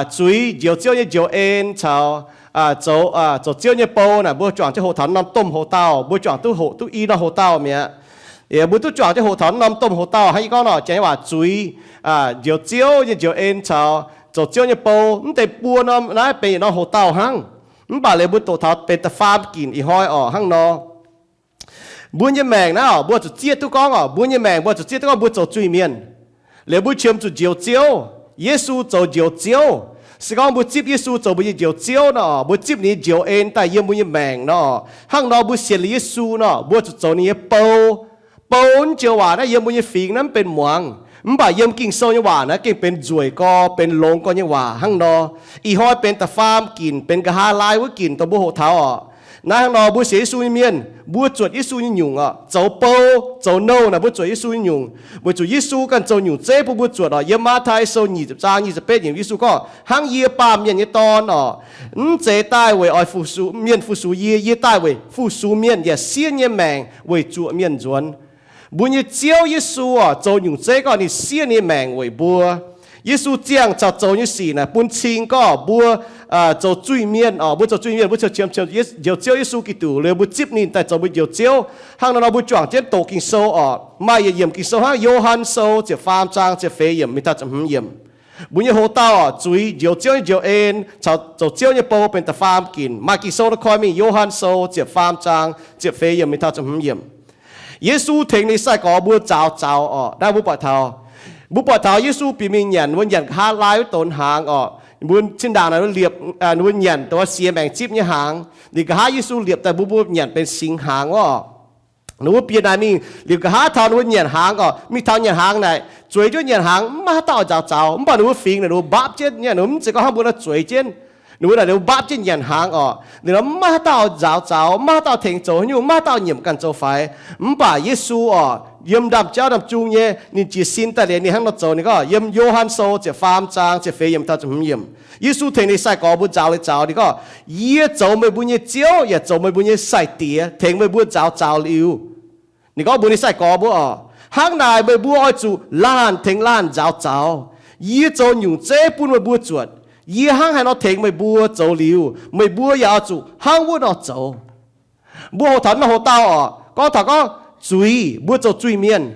zuiz, njoux Ziouv nyei njoux en caux zoux Ziouv nyei bou naaic, mbuo juangc jienv hoqc taux norm domh hoc-dauh, mbuo juangc duqv hoqc duqv i norm hoc-dauh mi'aqv. Mbuo duqv juangc jienv hoqc taux norm domh hoc-dauh hnangv yie gorngv nor, janx nyei waac zuiz, njoux Ziouv nyei njoux en caux zoux Ziouv nyei bou, mv deix buo norm naaiv benx yietc norm hoc-dauh hnangv. Mv baac liuz mbuo doqc taux benx da'faam ginc ih hnoi oc hnangv nor. Mbuo nyei maengc naaiv oc, mbuo zuqc zieqv duqv gorngv oc, mbuo nyei maengc mbuo zuqc zieqv duqv gorngv mbuo zoux zuiz-mienh. Liuz mbuo qiemx zuqc njoux Ziouv, Yesu zoux njoux Ziouv. Se gorngv mbuo zipv Yesu zoux mbuo nyei njoux Ziouv nor, mbuo zipv ninh nyei njoux en daaih yiem mbuo nyei maengc nor, hnangv nor mbuo sienx liuz Yesu nor, mbuo zuqc zoux ninh nyei bou. Bou naaiv joux waac naaiv yiem mbuo nyei fingx naaiv mv benx muangx, mv baac yiem Ging-Sou nyei waac naaiv gengh benx nzueic gorx, benx longx gorx nyei waac hnangv nor. Ih hnoi benx da'faam ginc, benx nqa'haav laai wuov ginc dongh mbuo hoqc taux oc. Naaiv hnangv nor mbuo sienx Yesu nyei mienh, mbuo zuotc Yesu nyei nyungc oc, zoux bou, zoux nouh naaic mbuo zuotc Yesu nyei nyungc, weic zuqc Yesu ganh zoux nyungc zeiv bun mbuo zuotc oc. Yiem Matv^tai Sou nyic ziepc zaang nyic ziepc betv yiemc Yesu gorngv, hnangv yie, Baamh Mienh nyei Dorn oc, mv zeiz daaih weic oix fu-sux mienh, fu-sux yie. Yie daaih weic fu-sux mienh yaac siev nyei maengc weic zuoqc mienh nzuonx. Mbuo nyei Ziouv Yesu oc, zoux nyungc zeiv gorngv ninh siev ninh nyei maengc weic mbuo. Yesu ziangh caux zoux nyei sic naaic bun cing gorngv mbuo zoux zuiz-mienh oc. Mbuo zoux zuiz-mienh mbuo qiemx, qiemx njoux Ziouv Yesu Giduc liuz mbuo zipv ninh daaih zoux mbuo njoux Ziouv. Hnangv nor nor mbuo juangc jienv doqc Ging-Sou oc. Maaih yietc yiemc Ging-Sou hnangv, Yo^han Sou ziepc faam zaang ziepc feix yiemc mingh taux ziepc hmz yiemc. Mbuo nyei hoc-dauh oc, zuiz, njoux Ziouv nyei njoux en caux zoux Ziouv nyei bou benx da'faam ginc. Maaih Ging-Sou nor koi mingh, Yo^han Sou ziepc faam zaang ziepc feix yiemc mingh taux ziepc hmz yiemc. Yesu tengx ninh sai-gorx mbuo nzaaux zaux oc. Naaiv mbuo buatc taux, mbuo buatc taux Yesu bieqc mingh nyanc, mbuo nyanc nqa'haav laai wuov donx hnaangx oc. Mbuo zinh ndaangc naaic liepc, ninh mbuo nyanc dongh siex maengc zipv nyei hnaangx. Ninh nqa'haav Yesu liepc daaih mbuo, mbuo nyanc benx singx hnaangx wuov oc. Ninh mbuo bieqc naaic mingh liuz nqa'haav taux ninh mbuo nyanc hnaangx oc, mingh taux nyanc hnaangx naaic, zueiz jienv nyanc hnaangx, mv maaih haaix dauh nzaaux zaux. Mv baac ninh mbuo fingx naaic ninh mbuo mbaapv jienv, ninh mbuo mv zeiz gorngv hnangv mbuo nor zueiz jienv. Ninh mbuo naaic ninh mbuo mbaapv jienv nyanc hnaangx oc. Ninh mbuo mv maaih haaix dauh nzaaux zaux, mv maaih haaix dauh tengx zoux haaix nyungc, mv maaih haaix dauh nyiemc ganh zoux faix. Mv baac Yesu oc, yiem ndaamv jauv ndaamv-jung nyei, ninh jiez sin daaih liuz ninh hnangv nor zoux. Ninh gorngv yiem Yo^han Sou ziepc faam zaang ziepc feix yiemc taux ziepc hmz yiemc, Yesu tengx ninh sai-gorx mbuo nzaaux liuz zaux, ninh gorngv, Yie zoux meih mbuo nyei Ziouv yaac zoux meih mbuo nyei sai-diex, tengx meih mbuo nzaaux zaux liuz. Ninh gorngv mbuox ninh sai-gorx mbuo oc, hnangv naaic meih mbuo oix zuqc laanh tengx laanh nzaaux zaux. Yie zoux nyungc zeiv bun meih mbuo zuotc. Yie hnangv haaix nor tengx meih mbuo zoux liuz, meih mbuo yaac oix zuqc hnangv wuov nor zoux. Mbuo hoqc taux norm hoc-dauh oc, gorngv taux gorngv zuiz, mbuo zoux zuiz-mienh.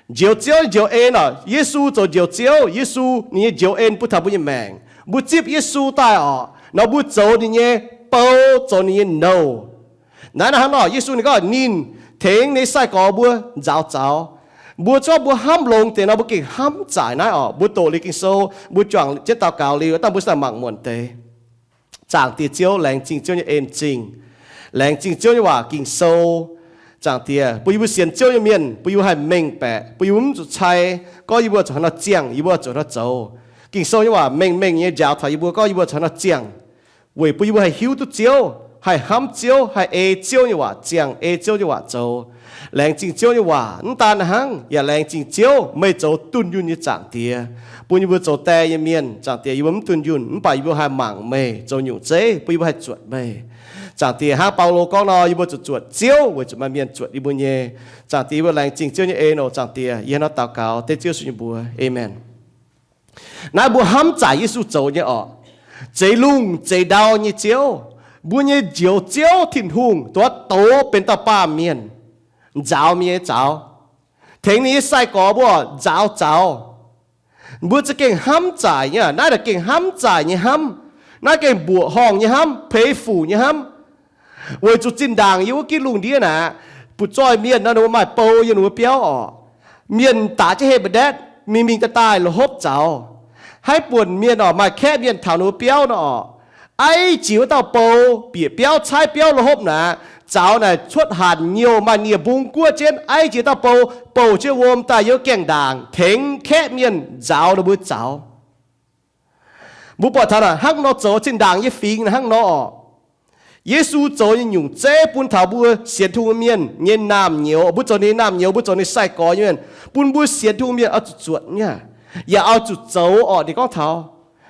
Njoux Ziouv njoux en oc, Yesu zoux njoux Ziouv, Yesu ninh nyei njoux en bun taux mbuo nyei maengc. Mbuo zipv Yesu daaih oc, nor mbuo zoux ninh nyei bou, zoux ninh nyei nouh. Naaiv hnangv nor Yesu ninh gorngv ninh tengx ninh sai-gorx mbuo nzaaux zaux. Mbuo cuotv mbuo hnamv longx deix nor mbuo gengh hnamv zaaic naaiv oc. Mbuo doqc liuz Ging-Sou, mbuo juangc jienv daux gaux liuz, dangh mbuo daaih mangc muonc deix. Zaangc Diex Ziouv, laengz zingh Ziouv nyei en-zingh, laengz zingh Ziouv nyei waac Ging-Sou. Zaangc Diex, bun yie mbuo sienx Ziouv nyei mienh, bun yie mbuo haih mengh baeqc, bun yie mbuo mv zuqc cai gorngv yie mbuo zuqc haaix nor ziangh, yie mbuo zuqc haaix nor zoux. Ging-Sou nyei waac mengh mengh nyei njaaux taux yie mbuo gorngv yie mbuo zuqc haaix nor ziangh, weic bun yie mbuo haih hiuv duqv Ziouv, haih hnamv Ziouv, haih ei Ziouv nyei waac ziangh, ei Ziouv nyei waac zoux. Laengz zingh Ziouv nyei waac. Mv daan hnangv, yaac laengz zingh Ziouv, meih zoux dunh yunh nyei Zaangc Diex, bun yie mbuo zoux die nyei mienh. Zaangc Diex, yie mbuo mv dunh yunh, mv baac yie mbuo haih mangc meih zoux nyungc zeiv, bun yie mbuo haih zuotc meih. Zaangc Diex, hnangv Baulo gorngv nor, yie mbuo zuqc zuotc Ziouv weic zuqc maaih mienh zuotc yie mbuo nyei. Zaangc Diex, yie mbuo laengz zingh Ziouv nyei en oc. Zaangc Diex, yie hnangv naaiv daux gaux dengv Ziouv Yesu nyei mbuox, aamen. Naaiv mbuo hnamv zaaic Yesu zoux nyei orqc. Zeix lungh zeix ndau nyei Ziouv, mbuo nyei Njoux Ziouv Tin-Hungh, duqv douz benx dauh baamh mienh, nzaaux mienh nyei zaux, tengx ninh nyei sai-gorx mbuo nzaaux zaux. Mbuo za'gengh hnamv zaaic nyei. Naaiv naaic gengh hnamv zaaic nyei hnamv. Naaiv gengh mbuoqc horngh nyei hnamv, peix fuc nyei hnamv. Weic zuqc zinh ndaangc yiem wuov gitv lungh ndiev naaic, butv-zoih mienh nor, ninh mbuo maaih bou yiem ninh mbuo biauv orqc. Mienh daaih jienv hei mba'ndaetv, mingh mingh daaih daaih la'hopv zaux. Haaix buonc mienh orqc, maaih kaeqv mienh taux ninh mbuo biauv nor orqc, aiv jiex wuov dauh bou bieqc biauv, caaiv biauv la'hopv naaic, zaux naaic cuotv hanc nyouh, maaih nie-mbung guoqv jienv, aiv jiex dauh bou, bouh jienv wuom daaih yiem gaengh ndaangc, tengx kaeqv mienh nzaaux ninh mbuo zaux. Mbuo buatc taux naaic hnangv nor zoux, zinh ndaangc nyei fingx naaic hnangv nor orqc. Yesu zoux nyei nyungc zeiv bun taux mbuo sienx Tin-Hungh mienh nyei naamh nyouz. Mbuo zoux ninh nyei naamh nyouz, mbuo zoux ninh sai-gorx nyei mienh, bun mbuo sienx Tin-Hungh mienh oix zuqc zuotc nyei, yaac oix zuqc zoux orqc. Ninh gorngv taux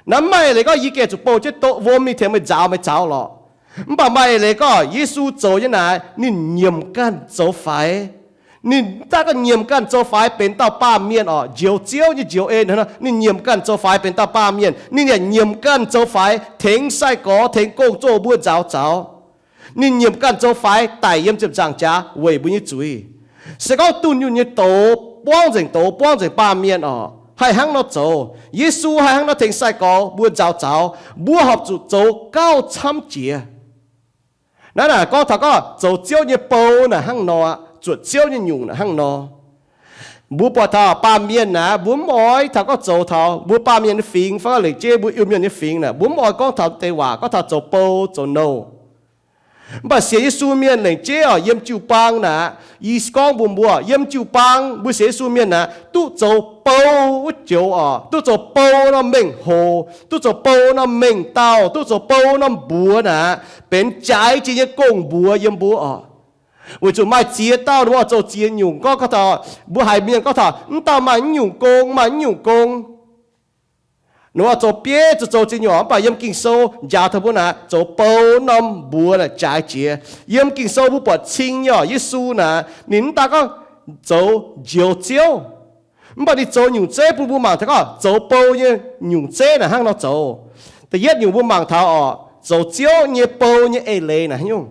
naaiv, maaih eix leiz gorngv, yie gengh zuqc bouh jienv doqv wuom mingh tengx meih nzaaux, meih zaux lorqc. Mv baac maaih eix leiz gorngv Yesu zoux nyei naaic, ninh nyiemc ganh zoux faix. Ninh mv daaih gorngv nyiemc ganh zoux faix benx dauh baamh mienh oc, njoux Ziouv nyei njoux en, ninh nyiemc ganh zoux faix benx dauh baamh mienh. Ninh yaac nyiemc ganh zoux faix tengx sai-gorx, tengx gong-zoh mbuo nzaaux zaux. Ninh nyiemc ganh zoux faix daic yiem ziepc nzaangc jaax weic mbuo nyei zuiz. Se gorngv dunh yunh nyei doz, buangv nzengc doz, buangv nzengc baamh mienh oc, haih hnangv nor zoux. Yesu haih hnangv nor tengx sai-gorx mbuo nzaaux zaux. Mbuo horpc zuqc zoux gauh camv jiex. Naaiv naaic gorngv taux gorngv zoux Ziouv nyei bou naaic hnangv nor, zuotc Ziouv nyei nyungc naaic hnangv nor. Mbuo buatc taux baamh mienh naaic, mbuo mv oix taux gorngv zoux taux mbuo baamh mienh nyei fingx fai gorngv lengc jeiv mbuo Iu-Mienh nyei fingx naaic, mbuo mv oix gorngv taux deix waac, gorngv taux zoux bou, zoux nouh. Mv baac sienx Yesu mienh lengc jeiv oc, yiem jiu-baang naaic, yie gorngv mbuox mbuo, yiem jiu-baang mbuo sienx Yesu mienh naaic, duqv zoux bou wuov joux oc, duqv zoux bou norm mengh hoc, duqv zoux bou norm mengh dauh, duqv zoux bou norm mbuox naaic, benx jaaix jiex nyei gong-mbuox yiem mbuo oc. Weic zuqc maaih ziex dauh ninh mbuo oix zoux ziex nyungc, gorngv, gorngv taux mbuo haiz mienh gorngv taux mv dauh maaih mv nyungc gong, maaih mv nyungc gong. Ninh mbuo oix zoux bieiv zuqc zoux ziex nyungc, mv baac yiem Ging-Sou njaaux taux mbuo naaic, zoux bou norm mbuox naaic jaaix jiex. Yiem Ging-Sou mbuo buatc cing nyei oc, Yesu naaic ninh mv daaih gorngv zoux njoux Ziouv, mv baac ninh zoux nyungc zeiv bun mbuo mangc taux gorngv zoux bou nyei nyungc zeiv naaic hnangv nor zoux. Da'yietv nyungc mbuo mangc taux oc, zoux Ziouv nyei bou nyei eix leiz naaic haaix nyungc.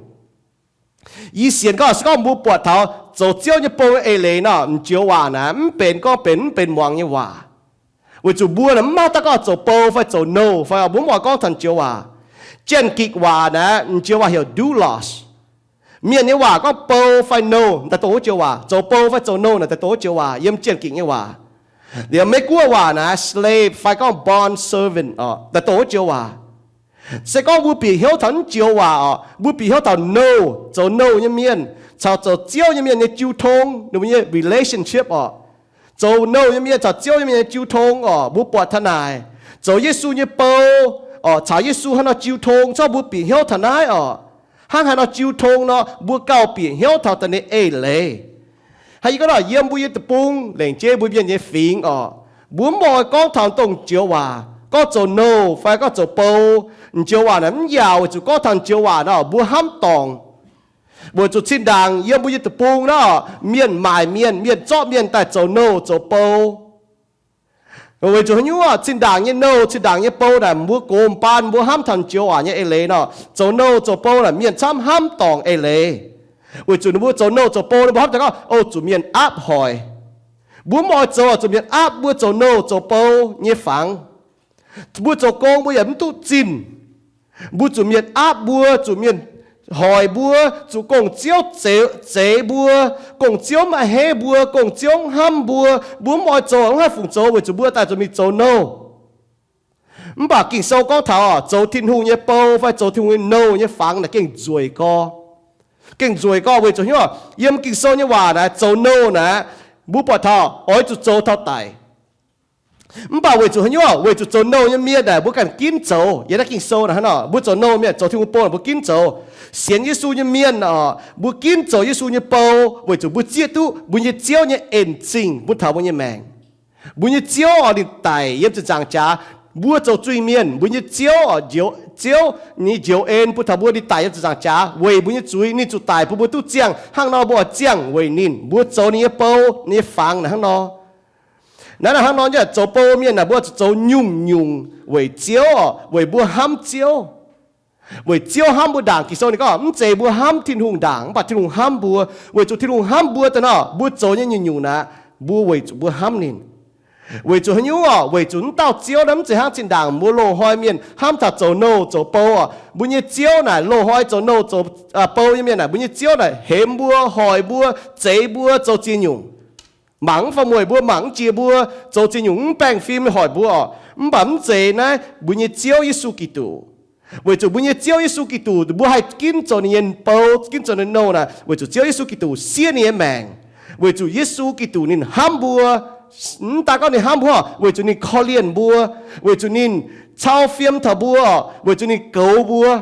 Yie sienx gorngv se gorngv mbuo buatc taux zoux Ziouv nyei bou nyei eix leiz nor, m'njoux waac naaic mv benx gorngv benx, mv benx muangx nyei waac. Weic zuqc mbuo naaic mv maaih daaih gorngv zoux bou fai zoux nouh fai, mbuo mv oix gorngv taux m'njoux waac. Janx-Gikc waac naaic m'njoux waac heuc doulos. Mienh nyei waac gorngv bou fai nouh daaih dongh wuov joux waac, zoux bou fai zoux nouh naaic daaih dongh wuov joux waac yiem Janx-Gikc nyei waac. Liuz Meiv-Guoqv waac naaic slave fai gorngv bond servant oc, daaih dongh wuov joux waac. Se gorngv mbuo bieqc hnyouv taux m'njoux waac oc, mbuo bieqc hnyouv taux nouh, zoux nouh nyei mienh caux zoux Ziouv nyei mienh nyei jiu tong, ninh mbuo nyei relationship oc. Zoux nouh nyei mienh caux Ziouv nyei mienh nyei jiu tong oc, mbuo buatc taux naaic, zoux Yesu nyei bou oc, caux Yesu hnangv nor jiu tong, zorqv mbuo bieqc hnyouv taux naaiv oc, hnangv haaix nor jiu tong nor, mbuo gauh bieqc hnyouv taux da'nyeic eix leiz. Hnangv yie gorngv nor, yiem mbuo nyei deic-bung lengc jeiv mbuo mienh nyei fingx oc, mbuo mv oix gorngv taux dongh m'njoux waac, gorngv zoux nouh fai gorngv zoux bou. M'njoux waac naaic mv yaauc weic zuqc gorngv taux m'njoux waac nor mbuo hnamv dorngc. Weic zuqc zinh ndaangc yiem mbuo nyei deic-bung nor, mienh maaic mienh, mienh zorqv mienh daaih zoux nouh zoux bou. Weic zuqc haaix nyungc? Zinh ndaangc nyei nouh, zinh ndaangc nyei bou naaic mbuo gox m'baan mbuo hnamv taux m'njoux waac nyei eix leiz nor, zoux nouh zoux bou naaic mienh camv hnamv dorngc eix leiz. Weic zuqc ninh mbuo zoux nouh zoux bou ninh mbuo hnamv taux gorngv, o, zuqc mienh aapv hoic. Mbuo mv oix zoux zuqc mienh aapv mbuo zoux nouh zoux bou nyei fangx. Mbuo zoux gong mbuo yaac mv duqv zinh. Mbuo zuqc mienh aapv mbuo, zuqc mienh hoic mbuo, zuqc gong-ziouv zeix mbuo, gong-ziouv maiv heiv mbuo, gong-ziouv mv hnamv mbuo. Mbuo mv oix zoux, mv haih fungc zoux weic zuqc mbuo daaih zuqc mingh zoux nouh. Mv baac Ging-Sou gorngv taux zoux Tin-Hungh nyei bou fai zoux Tin-Hungh nyei nouh nyei fangx naaic gengh nzueic gorx. Gengh nzueic gorx weic zuqc hnyouv yiem Ging-Sou nyei waac naaic zoux nouh naaic, mbuo buatc taux oix zuqc zoux taux daic. Mv baac weic zuqc haaix nyungc? Weic zuqc zoux nouh nyei mienh naaic mbuo ganh ginv zoux. Yiem naaiv Ging-Sou naaic hnangv nor, mbuo zoux nouh mienh, zoux Tin-Hungh bou naaic mbuo ginv zoux. Sienx Yesu nyei mienh oc, mbuo ginv zoux Yesu nyei bou weic zuqc mbuo zieqv duqv mbuo nyei Ziouv nyei en-zingh bun taux mbuo nyei maengc. Mbuo nyei Ziouv oc, ninh daic yiem ziepc nzaangc jaax, mbuo zoux zuiz-mienh, mbuo nyei Ziouv oc, Ziouv nyei njoux en bun taux mbuo, ninh daic yiem ziepc nzaangc jaax weic mbuo nyei zuiz. Ninh zuqc daic bun mbuo duqv ziangh. Hnangv nor mbuo oix ziangh weic ninh. Mbuo zoux ninh nyei bou, ninh nyei fangx naaic hnangv nor. Naaiv naaic hnangv nor nyei zoux bou mienh naaic mbuo zuqc zoux nyungc-nyungc weic Ziouv oc, weic mbuo hnamv Ziouv. Weic Ziouv hnamv mbuo ndaangc. Ging-Sou ninh gorngv mv zeiz mbuo hnamv Tin-Hungh ndaangc, mv baac Tin-Hungh hnamv mbuo. Weic zuqc Tin-Hungh hnamv mbuo daaih nor, mbuo zoux nyei nyungc-nyungc naaic, mbuo weic zuqc mbuo hnamv ninh. Weic zuqc haaix nyungc oc? Weic zuqc wuov dauh Ziouv naaiv mv zeiz hnangv zinh ndaangc mbuo loz-hnoi mienh hnamv taux zoux nouh zoux bou oc. Mbuo nyei Ziouv naaic, loz-hnoi zoux nouh zoux bou nyei mienh naaic, mbuo nyei Ziouv naaic hemx mbuo, hoic mbuo, zeix mbuo zoux ziex nyungc. Mangc mv faaux mueic mbuo, mangc mv jiex mbuo, zoux ziex nyungc mv baengh fim hoic mbuo oc. Mv baac mv zeiz naaiv mbuo nyei Ziouv Yesu Giduc. Weic zuqc mbuo nyei Ziouv Yesu Giduc, mbuo haih ginv zoux ninh nyei bou, ginv zoux ninh nouh naaic, weic zuqc Ziouv Yesu Giduc siev ninh nyei maengc. Weic zuqc Yesu Giduc ninh hnamv mbuo. Mv daaih gorngv ninh hnamv mbuo, weic zuqc ninh korv-lienh mbuo, weic zuqc ninh cau fiem taux mbuo, weic zuqc ninh goux mbuo.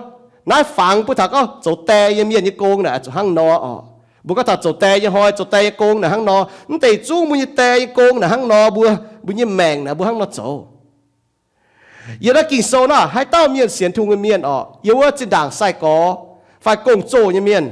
Naaiv fangx mbuo taux gorngv zoux die nyei mienh nyei gong naaic zuqc hnangv nor oc. Mbuo gorngv taux zoux die nyei hnoi, zoux die nyei gong naaic hnangv nor. Mv deix zungv mbuo nyei die nyei gong naaic hnangv nor, mbuo, mbuo nyei maengc naaic mbuo hnangv nor zoux. Yiem naaiv Ging-Sou naaic, haaix dauh mienh sienx Tin-Hungh nyei mienh oc, yiem wuov zinh ndaangc sai-gorx fai gong-zoh nyei mienh,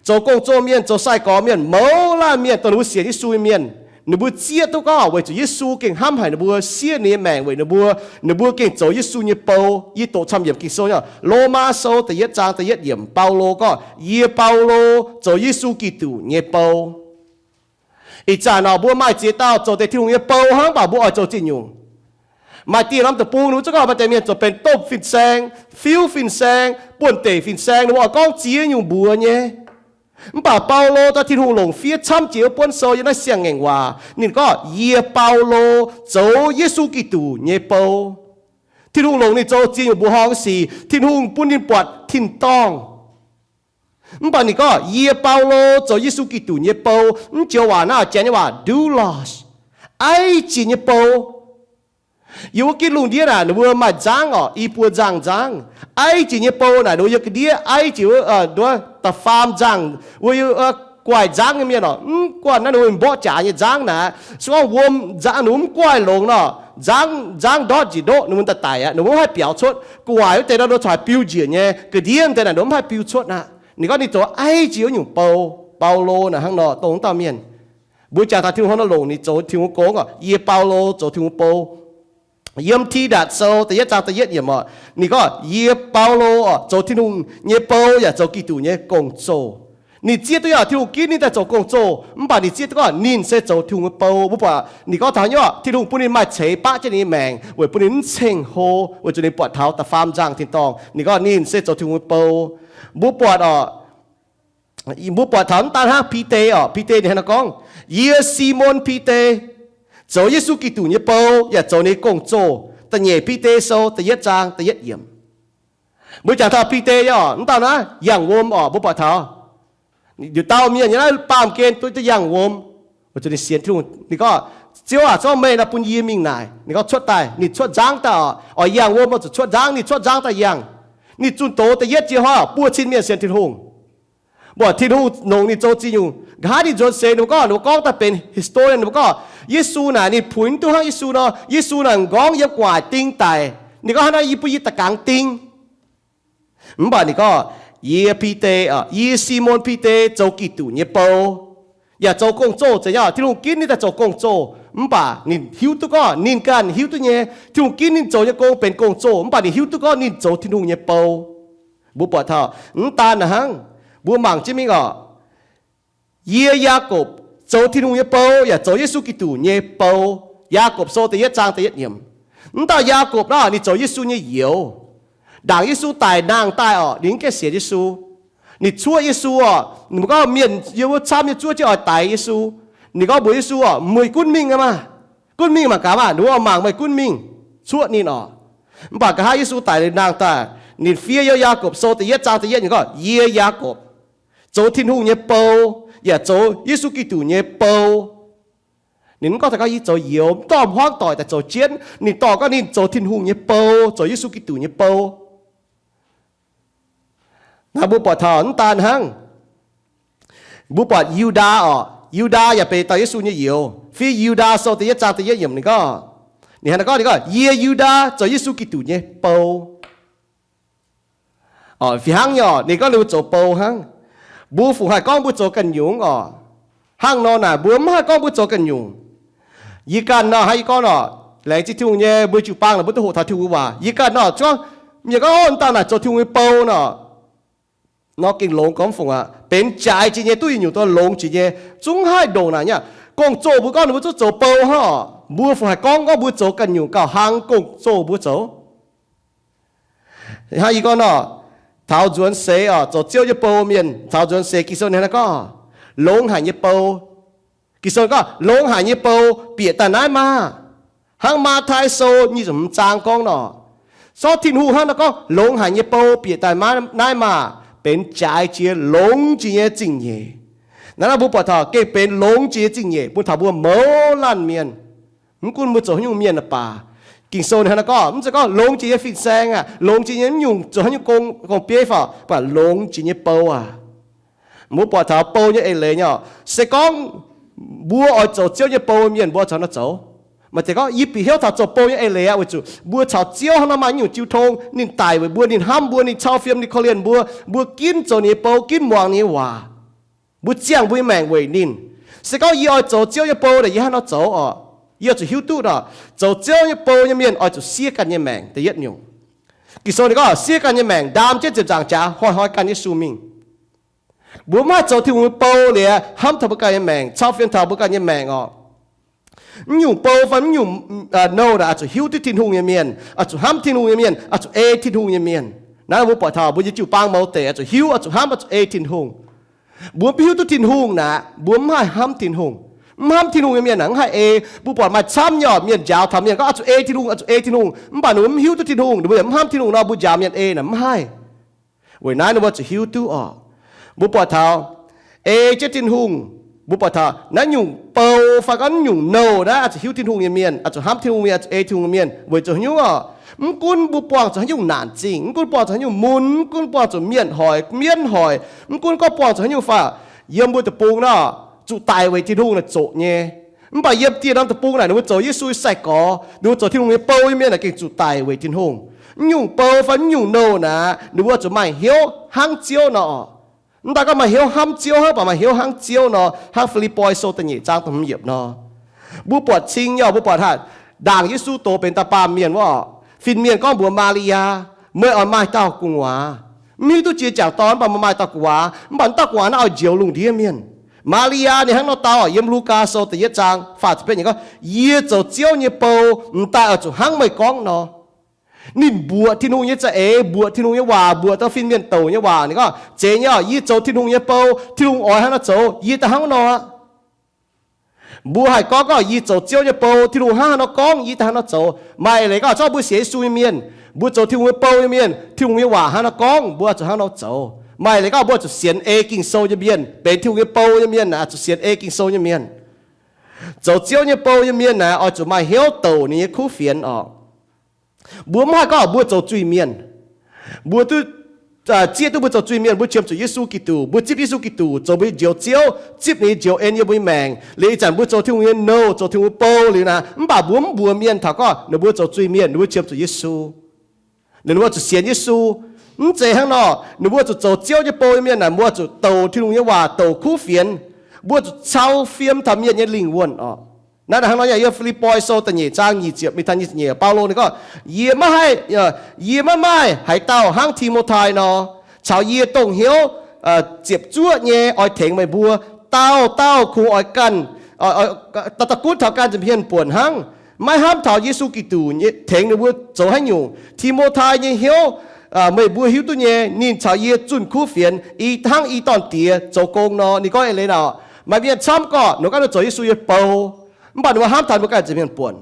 zoux gong-zoh mienh, zoux sai-gorx mienh, mouz baamh mienh dongh ninh mbuo sienx Yesu nyei mienh, ninh mbuo zieqv duqv gorngv weic zuqc Yesu gengh hnamv haic ninh mbuo, siev ninh nyei maengc weic ninh mbuo, ninh mbuo gengh zoux Yesu nyei bou. Yie doqc camv yiemc Ging-Sou, Lomaa Sou da'yietv zaang da'yietv yiemc, Baulo gorngv, Yie Baulo zoux Yesu Giduc nyei bou. Ih zanc nor mbuo maaih ziex dauh zoux deix Tin-Hungh nyei bou hnangv, mv baac mbuo oix zoux ziex nyungc. Maaih dieh norm deic-bung ninh mbuo zungv gorngv maaih deix mienh zoux benx domh fin-saeng, fiuv fin-saeng, buonv-deic fin-saeng, ninh mbuo oix gorngv ziex nyungc mbuox nyei. Mv baac Baulo daaih Tin-Hungh longc fiev camv jiex wuov buonv sou yiem naaiv Siang-Ngaengc Waac. Ninh gorngv, Yie Baulo zoux Yesu Giduc nyei bou. Tin-Hungh longc ninh zoux ziex nyungc mbuoqc horngh sic. Tin-Hungh bun ninh buatc tin-dorngh. Mv baac ninh gorngv, Yie Baulo zoux Yesu Giduc nyei bou. Mv joux waac naaiv janx nyei waac doulos, aiv jiex nyei bou. Yiem wuov gitv lungh ndiev naaic ninh mbuo maaih nzangv orqc, i buo nzangh nzangv. Aiv jiex nyei bou naaic ninh mbuo yiem ga'ndiev aiv jiex wuov, da'faam nzangh wuov, guaix nzangv nyei mienh orqc. Mv guanh naaiv ninh mbuo mborqv jaax nyei nzangv naaic, se gorngv wuom nzangv ninh mbuo mv guaix longx nor, nzangv, nzangv ndortv njiec ndoqv, ninh mbuo daaih daic aqv, ninh mbuo mv haih biaux cuotv. Guaix wuov deix nor ninh mbuo corc haiz biu njiec nyei. Ga'ndiev deix naaic ninh mbuo mv haih biu cuotv aqv. Ninh gorngv ninh zoux aiv jiex wuov nyungc bou. Baulo naaic hnangv nor dongh wuov dauh mienh. Mbuo jangx taux Tin-Hungh hnangv nor longc ninh zoux Tin-Hungh nyei gong orqc, Yie Baulo zoux Tin-Hungh bou. Yiem Tidatc Sou da'yietv zaang da'yietv yiemc orqc, ninh gorngv, Yie Baulo orqc, zoux Tin-Hungh nyei bou yaac zoux Giduc nyei gong-zoh. Ninh zieqv duqv yaac Tin-Hungh ginv ninh daaih zoux gong-zoh, mv baac ninh zieqv duqv gorngv ninh se zoux Tin-Hungh nyei bou. Mbuo buatc ninh gorngv taux nyei orqc, Tin-Hungh bun ninh maaih ceix baqv jienv ninh nyei maengc weic bun ninh mv ceng-hlo, weic zuqc ninh buatc taux da'faam nzangh tin-dorngh. Ninh gorngv ninh se zoux Tin-Hungh nyei bou. Mbuo buatc orqc, mbuo buatc taux mv daan hnangv Bide orqc, Bide ninh hnangv naaiv gorngv, Yie Simon Bide, zoux Yesu Giduc nyei bou yaac zoux ninh nyei gong-zoh. Da'nyeic Bide Sou da'yietv zaang da'yietv yiemc. Mbuo jangx taux Bide nyei orqc, mv dauh naaiv yangh wuom orqc, mbuo buatc taux yietc dauh mienh nyei naaiv baamh gen duqv yangh wuom. Weic zuqc ninh sienx Tin-Hungh, ninh gorngv, Ziouv aac, se gorngv meih nor bun yie mingh naaic. Ninh gorngv cuotv daaih, ninh cuotv nzangv daaih orqc, oix yangh wuom oix zuqc cuotv nzangv, ninh cuotv nzangv daaih yangh. Ninh zunh doz da'yietv jiex hnoi orqc, buo cin mienh sienx Tin-Hungh. Mbuo Tin-Hungh longc ninh zoux ziex nyungc. Nqa'haav ninh nzuonx seix ninh mbuo gorngv, ninh mbuo gorngv daaih benx historian, ninh mbuo gorngv, Yesu naaic ninh puix mv duqv hnangv Yesu nor, Yesu naaic m'nqorngv yiem gu'nguaaic ding daic. Ninh gorngv hnangv naaiv, Yie bun yie da'gangx ding. Mv baac ninh gorngv, Yie Bide, yie Simon Bide zoux Giduc nyei bou, yaac zoux gong-zoh. Zeiz nyei orqc, Tin-Hungh ginv ninh daaih zoux gong-zoh, mv baac ninh hiuv duqv gorngv ninh ganh hiuv duqv nyei, Tin-Hungh ginv ninh zoux nyei gong benx gong-zoh, mv baac ninh hiuv duqv gorngv ninh zoux Tin-Hungh nyei bou. Mbuo buatc taux mv daan naaic hnangv, mbuo mangc jienv mingh orqc, Yie Yaakopv zoux Tin-Hungh nyei bou yaac zoux Yesu Giduc nyei bou. Yaakopv Sou da'yietv zaang da'yietv yiemc. Mv dauh Yaakopv naaiv ninh zoux Yesu nyei youz. Ndaangc Yesu daic nangh daaih orqc, ninh mv gaengh sienx Yesu. Ninh cuoqv Yesu orqc, ninh mbuo gorngv mienh yiem wuov camv nyei zuov jienv oix daix Yesu. Ninh gorngv mbuox Yesu orqc, Meih gunv mingh maah! Gunv mingh mangc gaax maah! Ninh mbuo oix mangc meih gunv mingh. Cuoqv ninh orqc. Mv baac nqa'haav Yesu daic liuz nangh daaih, ninh fiev yiem Yaakopv Sou da'yietv zaang da'yietv yiemc gorngv, Yie Yaakopv zoux Tin-Hungh nyei bou, yaac zoux Yesu Giduc nyei bou. Ninh mv gorngv daaih gorngv yie zoux youz, mv dorh hmuangv doic daaih zoux jienv. Ninh dorh gorngv ninh zoux Tin-Hungh nyei bou, zoux Yesu Giduc nyei bou. Naaiv mbuo buatc taux mv daan hnangv. Mbuo buatc Yu^ndaa orqc, Yu^ndaa yaac benx dauh Yesu nyei youz. Fiev Yu^ndaa Sou da'yietv zaang da'yietv yiemc ninh gorngv, ninh hnangv naaiv gorngv, ninh gorngv, Yie Yu^ndaa zoux Yesu Giduc nyei bou. Orqc, fih hnangv nyei orqc, ninh gorngv ninh mbuo zoux bou hnangv. Mbuo fungc haih gorngv mbuo zoux ganh nyungc orqc? Hnangv nor naaic mbuo mv haih gorngv mbuo zoux ganh nyungc. Yie ganh nor hnangv yie gorngv orqc, laengz zingh Tin-Hungh nyei mbuo jiu-baang naaic mbuo duqv hoqc taux Tin-Hungh nyei waac. Yie ganh nor zungv mienh gorngv, Ov, mv dauh naaic zoux Tin-Hungh nyei bou nor. Nor gengh longx gormx fungc aqv. Benx jaaix jiex nyei, duqv yietc nyungc dongh longx jiex nyei. Zungv haih ndongc naaic nyei. Gong-zoh mbuo gorngv ninh mbuo zungv zoux bou hnangv orqc, mbuo fungc haih gorngv gorngv mbuo zoux ganh nyungc gauh hnangv gong-zoh mbuo zoux? Hnangv yie gorngv nor, taux nzuonx seix orqc, zoux Ziouv nyei bou mienh taux nzuonx seix Ging-Sou ninh hnangv naaiv gorngv, Longx haic nyei bou. Ging-Sou gorngv, Longx haic nyei bou bieqc daaih naaiv maah! Hnangv Matv^taai Sou nyic ziepc hmz zaang gorngv nor, zorqv Tin-Hungh hnangv naaiv gorngv, Longx haic nyei bou bieqc daaih naaiv maah! Benx jaaix jiex longx jiex nyei zingh nyeic. Naaiv naaiv mbuo buatc taux gengh benx longx jiex nyei zingh nyeic bun taux mbuo mouz laanh mienh. Mv gunv mbuo zoux haaix nyungc mienh aqv baac, Ging-Sou ninh hnangv naaiv gorngv, mv zeiz gorngv longx jiex nyei fin-saeng aqv, longx jiex nyei mv nyungc zoux haaix nyungc gong, gong-bieiv fai, mv baac longx jiex nyei bou aac. Mbuo buatc taux bou nyei eix leiz nyei orqc. Se gorngv mbuo oix zoux Ziouv nyei bou mienh, mbuo caux nor zoux. Maaih deix gorngv, Yie bieqc hnyouv taux zoux bou nyei eix leiz aqv, weic zuqc mbuo caux Ziouv hnangv nor maaih nyungc jiu tong. Ninh daic weic mbuo, ninh hnamv mbuo, ninh cau fiem, ninh korv-lienh mbuo, mbuo ginv zoux ninh nyei bou, ginv muangx ninh nyei waac. Mbuo ziangh mbuo nyei maengc weic ninh. Se gorngv yie oix zoux Ziouv nyei bou naaic, yie hnangv haaix nor zoux oc? Yie oix zuqc hiuv duqv nor, zoux Ziouv nyei bou nyei mienh oix zuqc siev ganh nyei maengc. Da'yietv nyungc, Ging-Sou ninh gorngv siev ganh nyei maengc, ndaam jienv ziepc nzaangc jaax, hnoi-hnoi gan Yesu mingh. Mbuo mv haih zoux Tin-Hungh nyei bou liuz hnamv taux mbuo ganh nyei maengc, cau fiem taux mbuo ganh nyei maengc oc. Mv nyungc bou fai mv nyungc nouh naaic oix zuqc hiuv duqv Tin-Hungh nyei mienh, oix zuqc hnamv Tin-Hungh nyei mienh, oix zuqc ei Tin-Hungh nyei mienh. Naaiv mbuo buatc taux mbuo nyei jiu-baang mouz deic oix zuqc hiuv, oix zuqc hnamv, oix zuqc ei Tin-Hungh. Mbuo mv hiuv duqv Tin-Hungh naaic, mbuo mv haih hnamv Tin-Hungh. Mv hnamv Tin-Hungh nyei mienh naaic mv haih ei. Mbuo buatc maaih camv nyei oc, mienh njaaux taux mienh gorngv oix zuqc ei Tin-Hungh, oix zuqc ei Tin-Hungh, mv baac ninh mbuo mv hiuv duqv Tin-Hungh, ninh mbuo yaac mv hnamv Tin-Hungh nor, mbuo njaaux mienh ei naaic mv haih. Weic naaiv ninh mbuo zuqc hiuv duqv oc. Mbuo buatc taux ei jienv Tin-Hungh, mbuo buatc taux naaiv nyungc bou fai gorngv nyungc nouh naaiv oix zuqc hiuv Tin-Hungh nyei mienh, oix zuqc hnamv Tin-Hungh mienh, oix zuqc ei Tin-Hungh mienh. Weic zuqc haaix nyungc oc? Mv gunv mbuo buangh zuqc haaix nyungc naanc zingh, mv gunv buangh zuqc haaix nyungc mun, mv gunv buangh zuqc mienh hoic, mienv hoic, mv gunv gorngv buangh zuqc haaix nyungc fai, yiem mbuo deic-bung nor, zuqc daic weic Tin-Hungh naaic zoqc nyei. Mv baac yiem dieh norm deic-bung naaic ninh mbuo zoux Yesu nyei sai-gorx, ninh mbuo zoux Tin-Hungh nyei bou nyei mienh naaic gengh zuqc daic weic Tin-Hungh. Mv nyungc bou fai mv nyungc nouh naaic ninh mbuo zuqc maaih hnyouv hnangv Ziouv nor oc. Mv daaih gorngv maaih hnyouv hnamv Ziouv hnangv, mv baac maaih hnyouv hnangv Ziouv nor, hnangv Fi^lipv^poi Sou da'nyeic zaang da'hmz yiemc nor. Mbuo buatc cing nyei oc, mbuo buatc haaix, ndaangc Yesu doz benx dauh baamh mienh wuov oc, fin-mienh gorngv mbuox Maa^li^yaa, meih oix maaih dauh gu'nguaaz. Mv hiuv duqv jiex jangc dorn, mv baac meih maaih dauh gu'nguaaz, mv baac dauh gu'nguaaz naaiv oix njoux lungh ndiev mienh. Maa^li^yaa ninh hnangv nor dau oc, yiem Lugaa Sou da'yietv zaang faah ziepc betv yiemc gorngv, yie zoux Ziouv nyei bou m'daaih oix zuqc hnangv meih gorngv nor. Ninh mbuoqc Tin-Hungh nyei za'eix, mbuoqc Tin-Hungh nyei waac, mbuoqc dauh fin-mienh douc nyei waac. Ninh gorngv, zeiz nyei oc, yie zoux Tin-Hungh nyei bou, Tin-Hungh oix hnangv nor zoux, yie daaih hnangv nor. Mbuo haih gorngv gorngv yie zoux Ziouv nyei bou, Tin-Hungh hnangv haaix nor gorngv, yie daaih hnangv nor zoux. Maaih leiz gorngv zorqv mbuo sienx Yesu nyei mienh, mbuo zoux Tin-Hungh nyei bou nyei mienh, Tin-Hungh nyei waac hnangv nor gorngv, mbuo zuqc hnangv nor zoux. Maaih leiz gorngv mbuo zuqc sienx ei Ging-Sou nyei mienh, benx Tin-Hungh nyei bou nyei mienh naaic zuqc sienx ei Ging-Sou nyei mienh. Zoux Ziouv nyei bou nyei mienh naaic oix zuqc maaih hnyouv douc ninh nyei kuv fienx oc. Mbuo mv haih gorngv mbuo zoux zuiz-mienh. Mbuo duqv zieqv duqv mbuo zoux zuiz-mienh, mbuo qiemx zuqc Yesu Giduc, mbuo zipv Yesu Giduc zoux mbuo nyei Njoux Ziouv, zipv ninh nyei njoux en yiem mbuo nyei maengc. Liuz ih zanc mbuo zoux Tin-Hungh nyei nouh, zoux Tin-Hungh nyei bou liuz naaic, mv baac mbuo mv mbuox mienh taux gorngv ninh mbuo zoux zuiz-mienh, ninh mbuo qiemx zuqc Yesu. Ninh mbuo zuqc sienx Yesu. Mv zeiz hnangv nor, ninh mbuo zuqc zoux Ziouv nyei bou nyei mienh naaic, mbuo zuqc douc Tin-Hungh nyei waac, douc kuv fienx. Mbuo zuqc cau fiem taux mienh nyei lingh wuonh oc. Naaiv hnangv nor yaac yiem Fi^lipv^poi Sou da'nyeic zaang nyic ziepc mingh taux nyic ziepc nyeic, Baulo ninh gorngv, yie maiv haih, yie maiv maaih haaix dauh hnangv Ti^mo^tai nor, caux yie dongh hnyouv ziepc zuoqv nyei oix tengx meih mbuo, dauh dauh kungx oix ganh, dauh dauh gunv taux ganh nza'hmien buonc hnangv. Maiv hnamv taux Yesu Giduc tengx ninh mbuo zoux haaix nyungc. Ti^mo^tai nyei hnyouv, meih mbuo hiuv duqv nyei, ninh caux yie zunh kuv fienx, ih hnangv i dorn-diex zoux gong nor. Ninh gorngv eix leiz naaic, maaih mienh camv gorqv ninh ganh zoux Yesu nyei bou, mv baac ninh mbuo hnamv taux mbuo ganh nza'hmien buonc.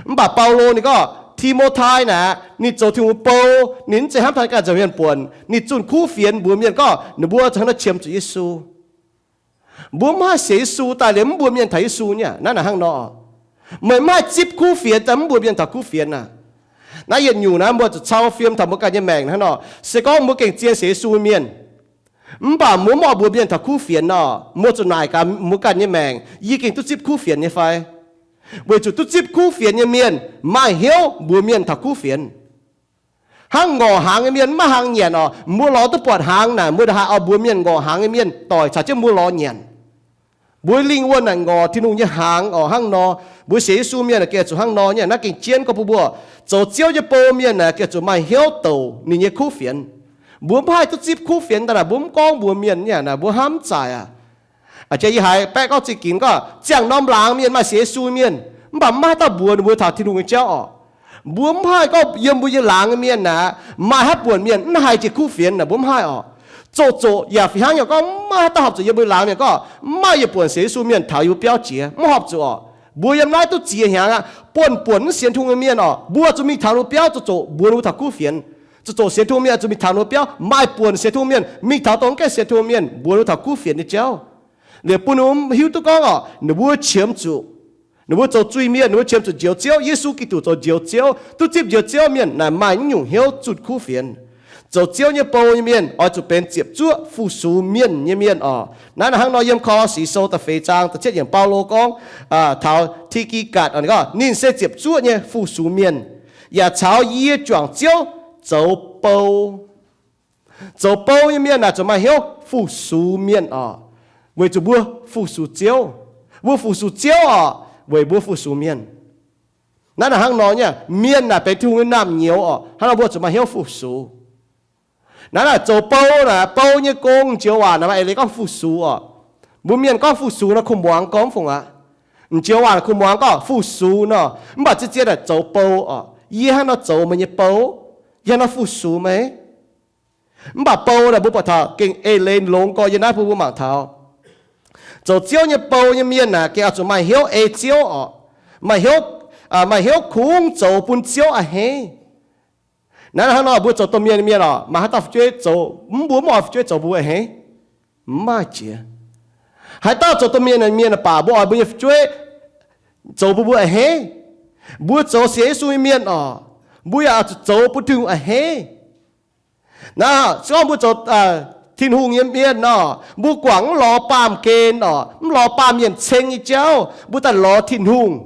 Mv baac Baulo ninh gorngv Ti^mo^tai naaic, ninh zoux Tin-Hungh bou, ninh mv zeiz hnamv taux ganh nza'hmien buonc, ninh zunh kuv fienx mbuox mienh gorngv ninh mbuo zuqc hnangv nor qiemx zuqc Yesu. Mbuo mv haih sienx Yesu daaih liemh mv mbuox mienh taux Yesu nyei. Naaiv naaic hnangv nor, meih mv haih zipv kuv fienx daaih mv mbuox mienh taux kuv fienx aac. Naaiv yietc nyungc naaiv mbuo zuqc cau fiem taux mbuo ganh nyei maengc hnangv nor. Se gorngv mbuo gengh zien sienx Yesu mienh, mv baac mbuo mv oix mbuox mienh taux kuv fienx nor, mbuo zuqc naaic gaax mbuo ganh nyei maengc, yie gengh duqv zipv kuv fienx nyei fai? Weic zuqc duqv zipv kuv fienx nyei mienh maaih hnyouv mbuox mienh taux kuv fienx. Hnangv ngorc hnaangx nyei mienh maiv maaih hnaangx nyanc oc, mbuo lorz duqv buatc hnaangx naaic, mbuo ndongc haaix oix mbuox mienh ngorc hnaangx nyei mienh doic caux jienv mbuo lorz nyanc. Mbuo lingh wuonh naaic ngorc Tin-Hungh nyei hnaangx oc, hnangv nor. Mbuo sienx Yesu mienh gengh zuqc hnangv nor nyei. Naaiv gengh jienv gorngv bun mbuo, zoux Ziouv nyei bou mienh naaic gengh zuqc maaih hnyouv douc ninh nyei kuv fienx. Mbuo mv haih duqv zipv kuv fienx daaih naaic, mbuo mv gorngv mbuox mienh nyei naaic, mbuo hnamv mv zaic aac. Aa, yie haiz baeqv gorngv zingh ginx gorngv ziangh norm laangz mienh maaih sienx Yesu mienh, mv baac mv maaih haaix dauh mbuox ninh mbuo taux Tin-Hungh nyei jauv oc. Mbuo mv haih gorngv yiem mbuo nyei laangz nyei mienh naaic maaih haaix buonc mienh mv haih jiex kuv fienx naaic, mbuo mv haih oc. Zoqc zoqc yaac fih hnangv nyei gorngv mv maaih haaix dauh horpc zuqc yiem mbuo laangz mienh gorngv maaih yietc buonc sienx Yesu mienh taux yie mbuo biauv jiex, mv horpc zuqc oc. Mbuo yiem naaiv duqv ziex hnyangx aqv, buonv buonc mv sienx Tin-Hungh nyei mienh oc, mbuo zuqc mingh taux ninh mbuo biauv zoqc zoqc mbuox ninh mbuo taux kuv fienx. Zoqc zoqc sienx Tin-Hungh mienh zuqc mingh taux ninh mbuo biauv, maaih buonc sienx Tin-Hungh mienh mingh taux dongh mv gaengh sienx Tin-Hungh mienh mbuox ninh mbuo taux kuv fienx nyei jauv. Liuz bun ninh mbuo hiuv duqv gorngv oc, ninh mbuo qiemx zuqc, ninh mbuo zoux zuiz-mienh, ninh mbuo qiemx zuqc Njoux Ziouv, Yesu Giduc zoux Njoux Ziouv. Duqv zipv Njoux Ziouv mienh naaic maaih naaiv nyungc hnyouv zunh kuv fienx. Zoux Ziouv nyei bou nyei mienh oix zuqc benx ziepc zuoqv fu-sux mienh nyei mienh oc. Naaiv hnangv nor yiem Ko^lo^si Sou da'feix zaang da'cietv yiemc Baulo gorngv taux Ti^gi^gatc, ninh gorngv ninh se ziepc zuoqv nyei fu-sux mienh, yaac caux yie juangc Ziouv zoux bou. Zoux bou nyei mienh naaic zuqc maaih hnyouv fu-sux mienh oc, weic zuqc mbuo fu-sux Ziouv. Mbuo fu-sux Ziouv oc, weic mbuo fu-sux mienh. Naaiv naaic hnangv nor nyei, mienh naaic benx Tin-Hungh nyei naamh nyouz oc. Hnangv nor mbuo zuqc maaih hnyouv fu-sux. Naaiv naaic zoux bou naaic, bou nyei gong, m'njoux waac naaic maaih eix leiz gorngv fu-sux oc. Mbuo mienh gorngv fu-sux nor kuv muangx gorngv fungc aqv. M'njoux waac kuv muangx gorngv fu-sux nor, mv baac zien-zien naaic zoux bou oc. Yie hnangv nor zoux meih nyei bou, yie hnangv nor fu-sux meih. Mv baac bou naaic mbuo buatc taux gengh eix leiz longx gorx yiem naaiv bun mbuo mangc taux zoux Ziouv nyei bou nyei mienh naaic gengh oix zuqc maaih hnyouv ei Ziouv oc, maaih hnyouv, maaih hnyouv kungx zoux bun Ziouv a'hneiv. Naaiv hnangv nor mbuo zoux domh mienh mienh oc, maaih haaix dauh fu'jueiv zoux, mv, mbuo mv oix fu'jueiv zoux bun mbuo a'hneiv? Mv maaih jiex. Haaix dauh zoux domh mienh mienh baac mbuo oix mbuo nyei fu'jueiv zoux bun mbuo a'hneiv. Mbuo zoux sienx Yesu nyei mienh oc, mbuo yaac oix zuqc zoux bun Tin-Hungh a'hneiv. Naaiv se gorngv mbuo zoux Tin-Hungh nyei mienh nor, mbuo guangc mv lorz baamh gen oc, mv lorz baamh mienh ceng nyei jauv, mbuo daaih lorz Tin-Hungh.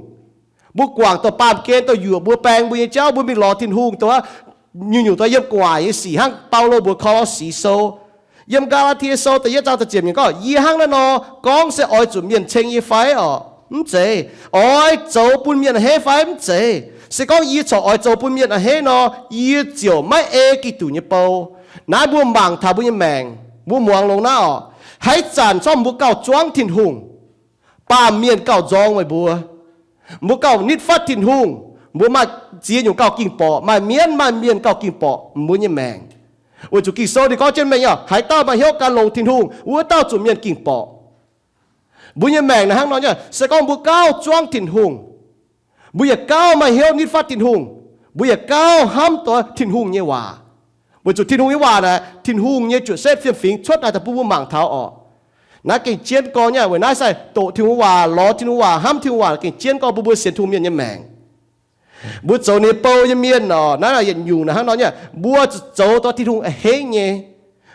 Mbuo guangc dongh baamh gen dongh yuoqc mbuo, baeng mbuo nyei jauv, mbuo mingh lorz Tin-Hungh dongh nyungc-nyungc dongh yiem gu'nguaaic nyei sic hnangv Baulo mbuox Ko^lo^si Sou, yiem Gaa^laa^tie Sou da'yietv zaang da'ziepc yiemc gorngv, yie hnangv naaiv nor gorngv se oix zuqc mienh ceng yie fai oc? Mv zeiz. Oix zoux bun mienh a'hneiv fai? Mv zeiz. Se gorngv yie corc oix zoux bun mienh a'hneiv nor, yie ziouc maiv ei Giduc nyei bou. Naaiv mbuo mangc taux mbuo nyei maengc, mbuo muangx longx naaiv oc. Haaix zanc zorqv mbuo gauh zuangv Tin-Hungh, baamh mienh gauh nzorng meih mbuo. Mbuo gauh nitv fatv Tin-Hungh, mbuo maaih ziex nyungc gauh ging-borqc, maaih mienv maaih mienh gauh ging-borqc mbuo nyei maengc. Weic zuqc Ging-Sou ninh gorngv jienv mengh nyei, haaix dauh maaih hnyouv gan longx Tin-Hungh, wuov dauh zuqc mienh ging-borqc. Mbuo nyei maengc naaic hnangv nor nyei, se gorngv mbuo gauh zuangv Tin-Hungh, mbuo yaac gauh maaih hnyouv nitv fatv Tin-Hungh, mbuo yaac gauh hnamv deix Tin-Hungh nyei waac. Weic zuqc Tin-Hungh nyei waac naaic, Tin-Hungh nyei juoqc setv fiem-fingx cuotv daaih daaih bun mbuo mangc taux orqc. Naaiv gengh jienv gorn nyei, weic naaiv sai doqc Tin-Hungh waac, lorz Tin-Hungh waac, hnamv Tin-Hungh waac gengh jienv gorn bun mbuo sienx Tin-Hungh mienh nyei maengc. Mbuo zoux ninh nyei bou nyei mienh orqc, naaiv yietc nyungc naaic hnangv nor nyei, mbuo zuqc zoux dongh Tin-Hungh a'hneiv nyei.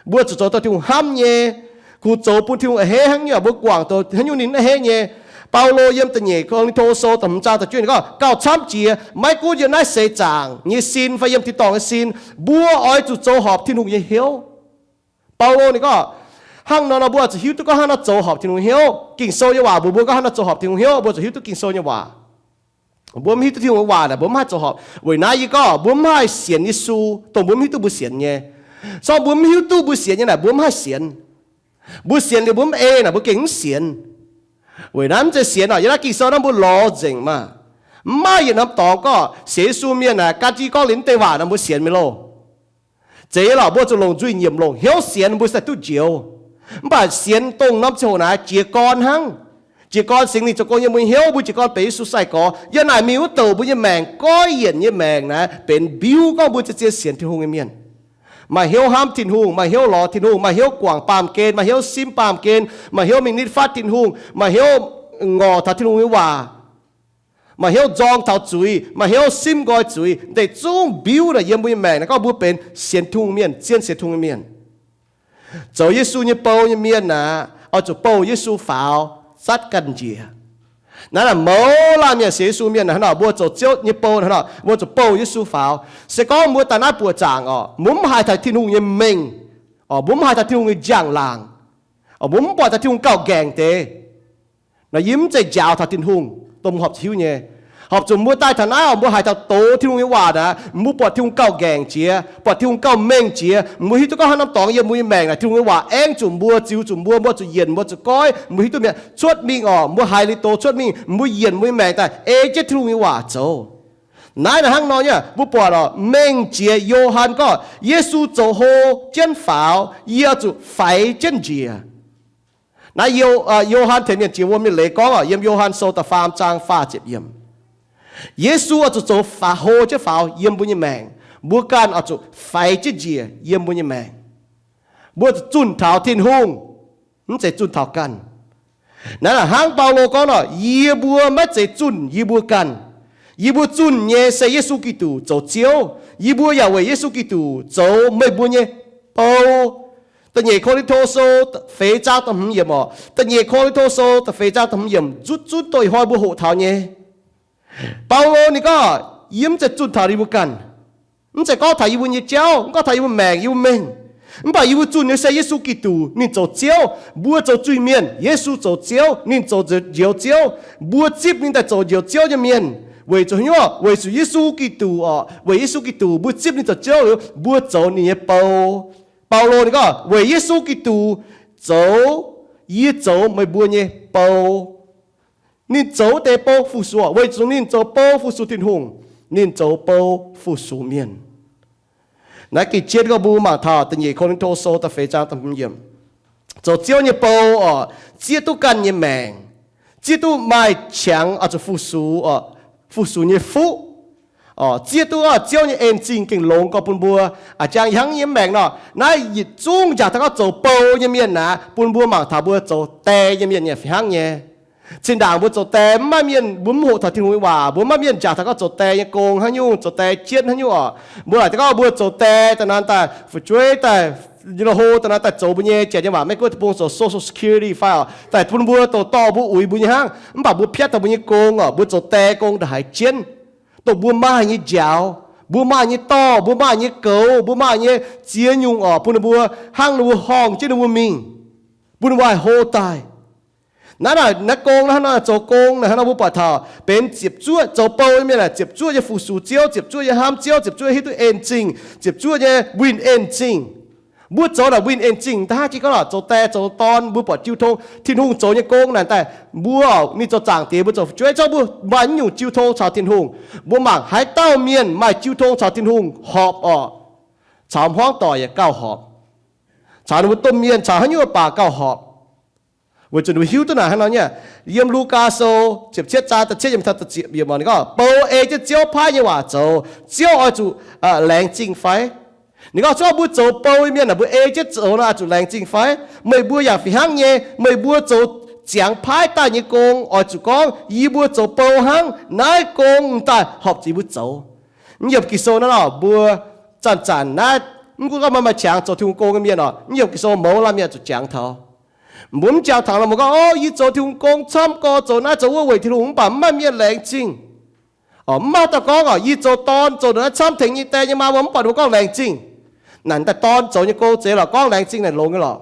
Mbuo zuqc zoux dongh Tin-Hungh hnamv nyei. Kungx zoux bun Tin-Hungh a'hneiv hnangv nyungc, mbuo guangc dongh hnangv nyungc ninh a'hneiv nyei. Baulo yiem da'nyeic Ko^lin^to Sou da'hmz zaang da'juov ninh gorngv, gauh camv jiex, maiv gunv yiem naaiv seix zaangc nyei sin fai yiem tin-dorngh nyei sin, mbuo oix zuqc zoux horpc Tin-Hungh nyei hnyouv. Baulo ninh gorngv, hnangv nor nor mbuo zuqc hiuv duqv gorngv hnangv nor zoux horpc Tin-Hungh hnyouv. Ging-Sou nyei waac mbuox mbuo gorngv hnangv nor zoux horpc Tin-Hungh hnyouv, mbuo zuqc hiuv duqv Ging-Sou nyei waac. Mbuo mv hiuv duqv Tin-Hungh nyei waac naaic, mbuo mv haih zoux horpc. Weic naaiv yie gorngv mbuo mv haih sienx Yesu dongh mbuo mv hiuv duqv mbuo sienx nyei. Zorqv mbuo mv hiuv duqv mbuo sienx nyei naaic, mbuo mv haih sienx. Mbuo sienx liuz mbuo mv ei naaic, mbuo gengh mv sienx. Weic naaiv mv zeiz sienx orqc, yiem naaiv Ging-Sou naaiv mbuo lorz nzengc maah. Mv maaih yietc norm dorngx gorngv sienx Yesu mienh naaic gan jienv gorngv liuz mv deix waac nor mbuo sienx mingh loh. Zeiz lorqc, mbuo zuqc longc nzuih nyiemc longc hnyouv sienx mbuo cingx duqv njoux. Mv baac sienx dongh norm ziangh hoc naaic jiez gorn hnangv. Jiez gorn Singx Lingh zoux gong yiem mbuo nyei hnyouv, mbuo jiez gorn benx Yesu sai-gorx. Yiem naaic mingh wuov douc mbuo nyei maengc, goiv yienc nyei maengc naaic benx mbiuv gorngv mbuo zien-zien sienx Tin-Hungh nyei mienh. Maaih hnyouv hnamv Tin-Hungh, maaih hnyouv lorz Tin-Hungh, maaih hnyouv guangc baamh gen, maaih hnyouv simv baamh gen, maaih hnyouv mingh nitv fatv Tin-Hungh, maaih hnyouv ngorc taux Tin-Hungh nyei waac, maaih hnyouv nzorng taux zuiz, maaih hnyouv simv nqoi zuiz. Deix zungv mbiuv naaic yiem mbuo nyei maengc naaic gorngv mbuo benx sienx Tin-Hungh mienh, zien sienx Tin-Hungh mienh. Zoux Yesu nyei bou nyei mienh aah, oix zuqc bouh Yesu faaux zatv ganh njiec. Naaiv naaic mouz laanh mienh sienx Yesu mienh naaic hnangv nor, mbuo zoux Ziouv nyei bou hnangv nor, mbuo zuqc bouh Yesu faaux. Se gorngv mbuo daaih naaiv buoqc zaangc orqc, mbuo mv haiz taux Tin-Hungh nyei mengh orqc, mbuo mv haiz taux Tin-Hungh nyei njang-laangc orqc, mbuo mv buatc taux Tin-Hungh gauh nqaengc deix. Naaiv yie mv zeiz njaaux taux Tin-Hungh, dongh horpc zuqc hiuv nyei. Horpc zuqc mbuo daaih taux naaiv orqc, mbuo haiz taux doz Tin-Hungh nyei waac naaic, mbuo buatc Tin-Hungh gauh nqaengc jiex, buatc Tin-Hungh gauh mengh jiex, mbuo hiuv duqv gorngv haaix norm dorngx yiem mbuo nyei maengc naaic, Tin-Hungh nyei waac aengx zuqc mbuo, ziux zuqc mbuo, mbuo zuqc yienc, mbuo zuqc goiv, mbuo hiuv duqv mi'aqv. Cuotv mingh orqc, mbuo haiz liuz doz cuotv mingh, mbuo yienc mbuo nyei maengc daaih ei jienv Tin-Hungh nyei waac zoux. Naaiv naaic hnangv nor nyei, mbuo buatc orqc, mengh jiex Yo^han gorngv, Yesu zoux hlo jienv faaux, yie zuqc faix jienv njiec. Naaiv Yo, Yo^han tengx mienh jiex wuom nyei leiz gorngv orqc, yiem Yo^han Sou da'faam zaang faah ziepc yiemc, Yesu oix zuqc zoux faaux, hlo jienv faaux yiem mbuo nyei maengc. Mbuo ganh oix zuqc faix jienv njiec yiem mbuo nyei maengc. Mbuo zuqc zunh taux Tin-Hungh, mv zeiz zunh taux ganh. Naaiv naaic hnangv Baulo gorngv nor, yie mbuo maiv zeiz zunh yie mbuo ganh. Yie mbuo zunh nyei se Yesu Giduc zoux Ziouv. Yie mbuo yaac weic Yesu Giduc zoux meih mbuo nyei bou. Da'nyeic Ko^lin^to Sou feix zaang da'hmz yiemc orqc, da'nyeic Ko^lin^to Sou da'feix zaang da'hmz yiemc nzutv zunv doix hnoi mbuo hoqc taux nyei. Baulo ninh gorngv, yie mv zeiz zunh taux yie mbuo ganh. Mv zeiz gorngv taux yie mbuo nyei jauv, mv gorngv taux yie mbuo maengc, yie mbuo mengh. Mv baac yie mbuo zunh nyei se Yesu Giduc, ninh zoux Ziouv. Mbuo zoux zuiz-mienh, Yesu zoux Ziouv, ninh zoux njoux Ziouv. Mbuo zipv ninh daaih zoux njoux Ziouv nyei mienh. Weic zuqc haaix nyungc? Weic zuqc Yesu Giduc oc. Weic Yesu Giduc mbuo zipv ninh zoux Ziouv liuz, mbuo zoux ninh nyei bou. Baulo ninh gorngv, weic Yesu Giduc zoux, yie zoux meih mbuo nyei bou. Ninh zoux deix bou fu-sux, weic zuqc ninh zoux bou fu-sux Tin-Hungh. Ninh zoux bou fu-sux mienh. Naaiv gengh jienv gorngv mbuo mangc taux da'nyeic Ko^lin^to Sou da'feix zaang da'hmz yiemc. Zoux Ziouv nyei bou oc, zieqv duqv ganh nyei maengc, zieqv duqv maaih qangx oix zuqc fu-sux, fu-sux nyei fuqv. Zieqv duqv Ziouv nyei en zingh gengh longx gorx bun mbuo. A'jang hnangv yiem maengc nor, naaiv yietc zungv njaaux taux gorngv zoux bou nyei mienh naaic, bun mbuo mangc taux mbuo zoux die nyei mienh nyei fih hnangv nyei. Zinh ndaangc mbuo zoux die mv maaih mienh, mbuo mv hoqc taux Tin-Hungh nyei waac, mbuo mv maaih mienh njaaux taux gorngv zoux die nyei gong haaix nyungc, zoux die jienv haaix nyungc oc. Mbuo laaic gorngv mbuo zoux die daaih nor daaih fu'jueiv daaih, hlo daaih nor daaih zoux mbuo nyei janx nyei waac, Meiv Guoqv deic-bung zoux Social Security fai oc, daaih bun mbuo dongh dorh mbuo uix mbuo nyei hnangv. Mv baac mbuo piatv taux mbuo nyei gong oc, mbuo zoux die gong ndongc haaix jienv, dongh mbuo maaih nyei njaaux, mbuo maaih nyei dorh, mbuo maaih nyei goux, mbuo maaih nyei ziex nyungc oc, bun ninh mbuo hnangv ninh mbuo horngh jienv ninh mbuo mingh, bun ninh mbuo haih hlo daaih. Naaiv, naaiv gong naaiv, hnangv nor zoux gong naaiv, hnangv nor mbuo buatc taux benx ziepc zuoqv zoux bou nyei mienh aah, ziepc zuoqv nyei fu-sux Ziouv, ziepc zuoqv nyei hnamv Ziouv, ziepc zuoqv nyei hiuv duqv en zingh, ziepc zuoqv nyei winh en zingh. Mbuo zoux naaic winh en zingh da'hnangv jiex gorngv lorqc, zoux die zoux dorn, mbuo buatc jiu tong Tin-Hungh zoux nyei gong naaic daaih, mbuo, ninh zoux zaangc diex, mbuo zoux fu'jueiv, zorqv mbuo maaih nyungc jiu tong caux Tin-Hungh. Mbuo mangc haaix dauh mienh maaih jiu tong caux Tin-Hungh horpc oc, caux hmuangv doic yaac gauh horpc, caux ninh mbuo domh mienh caux haaix nyungc baac gauh horpc. Weic zuqc ninh mbuo hiuv duqv naaic hnangv nor nyei. Yiem Lugaa Sou ziepc cietv zaang da'cietv yiemc taux da'ziepc yiemc ninh gorngv, bou ei jienv Ziouv paaiv nyei waac zoux, Ziouv oix zuqc laengz zingh fai? Ninh gorngv, zorqv mbuo zoux bou nyei mienh aah, mbuo ei jienv zoux nor oix zuqc laengz zingh fai? Meih mbuo yaac fih hnangv nyei. Meih mbuo zoux ziangx paaiv daaih nyei gong oix zuqc gorngv yie mbuo zoux bou hnangv, naaiv gong m'daaih horpc zuqc mbuo zoux. Mv yiem Ging-Sou naaiv lorqc, mbuo zanc-zanc naaiv, mv gunv gorngv maaih maaih qangx zoux Tin-Hungh gong nyei mienh oc, mv yiem Ging-Sou mouz lamh mienh zuqc jangx taux. Mbuo mv jangx taux nor mbuo gorngv, o, yie zoux Tin-Hungh gong camv gorx, zoux naaiv zoux wuov weic Tin-Hungh, mv baac mv maaih mienh laengz zingh. Mv maaih dauh gorngv oc, yie zoux dorn zoux ndongc naaiv camv tengx nyei die nyei maa, mbuo mv buatc ninh mbuo gorngv laengz zingh. Naaic daaih dorn zoux nyei gong zeiz lorqc, gorngv laengz zingh naaic longx nyei lorqc.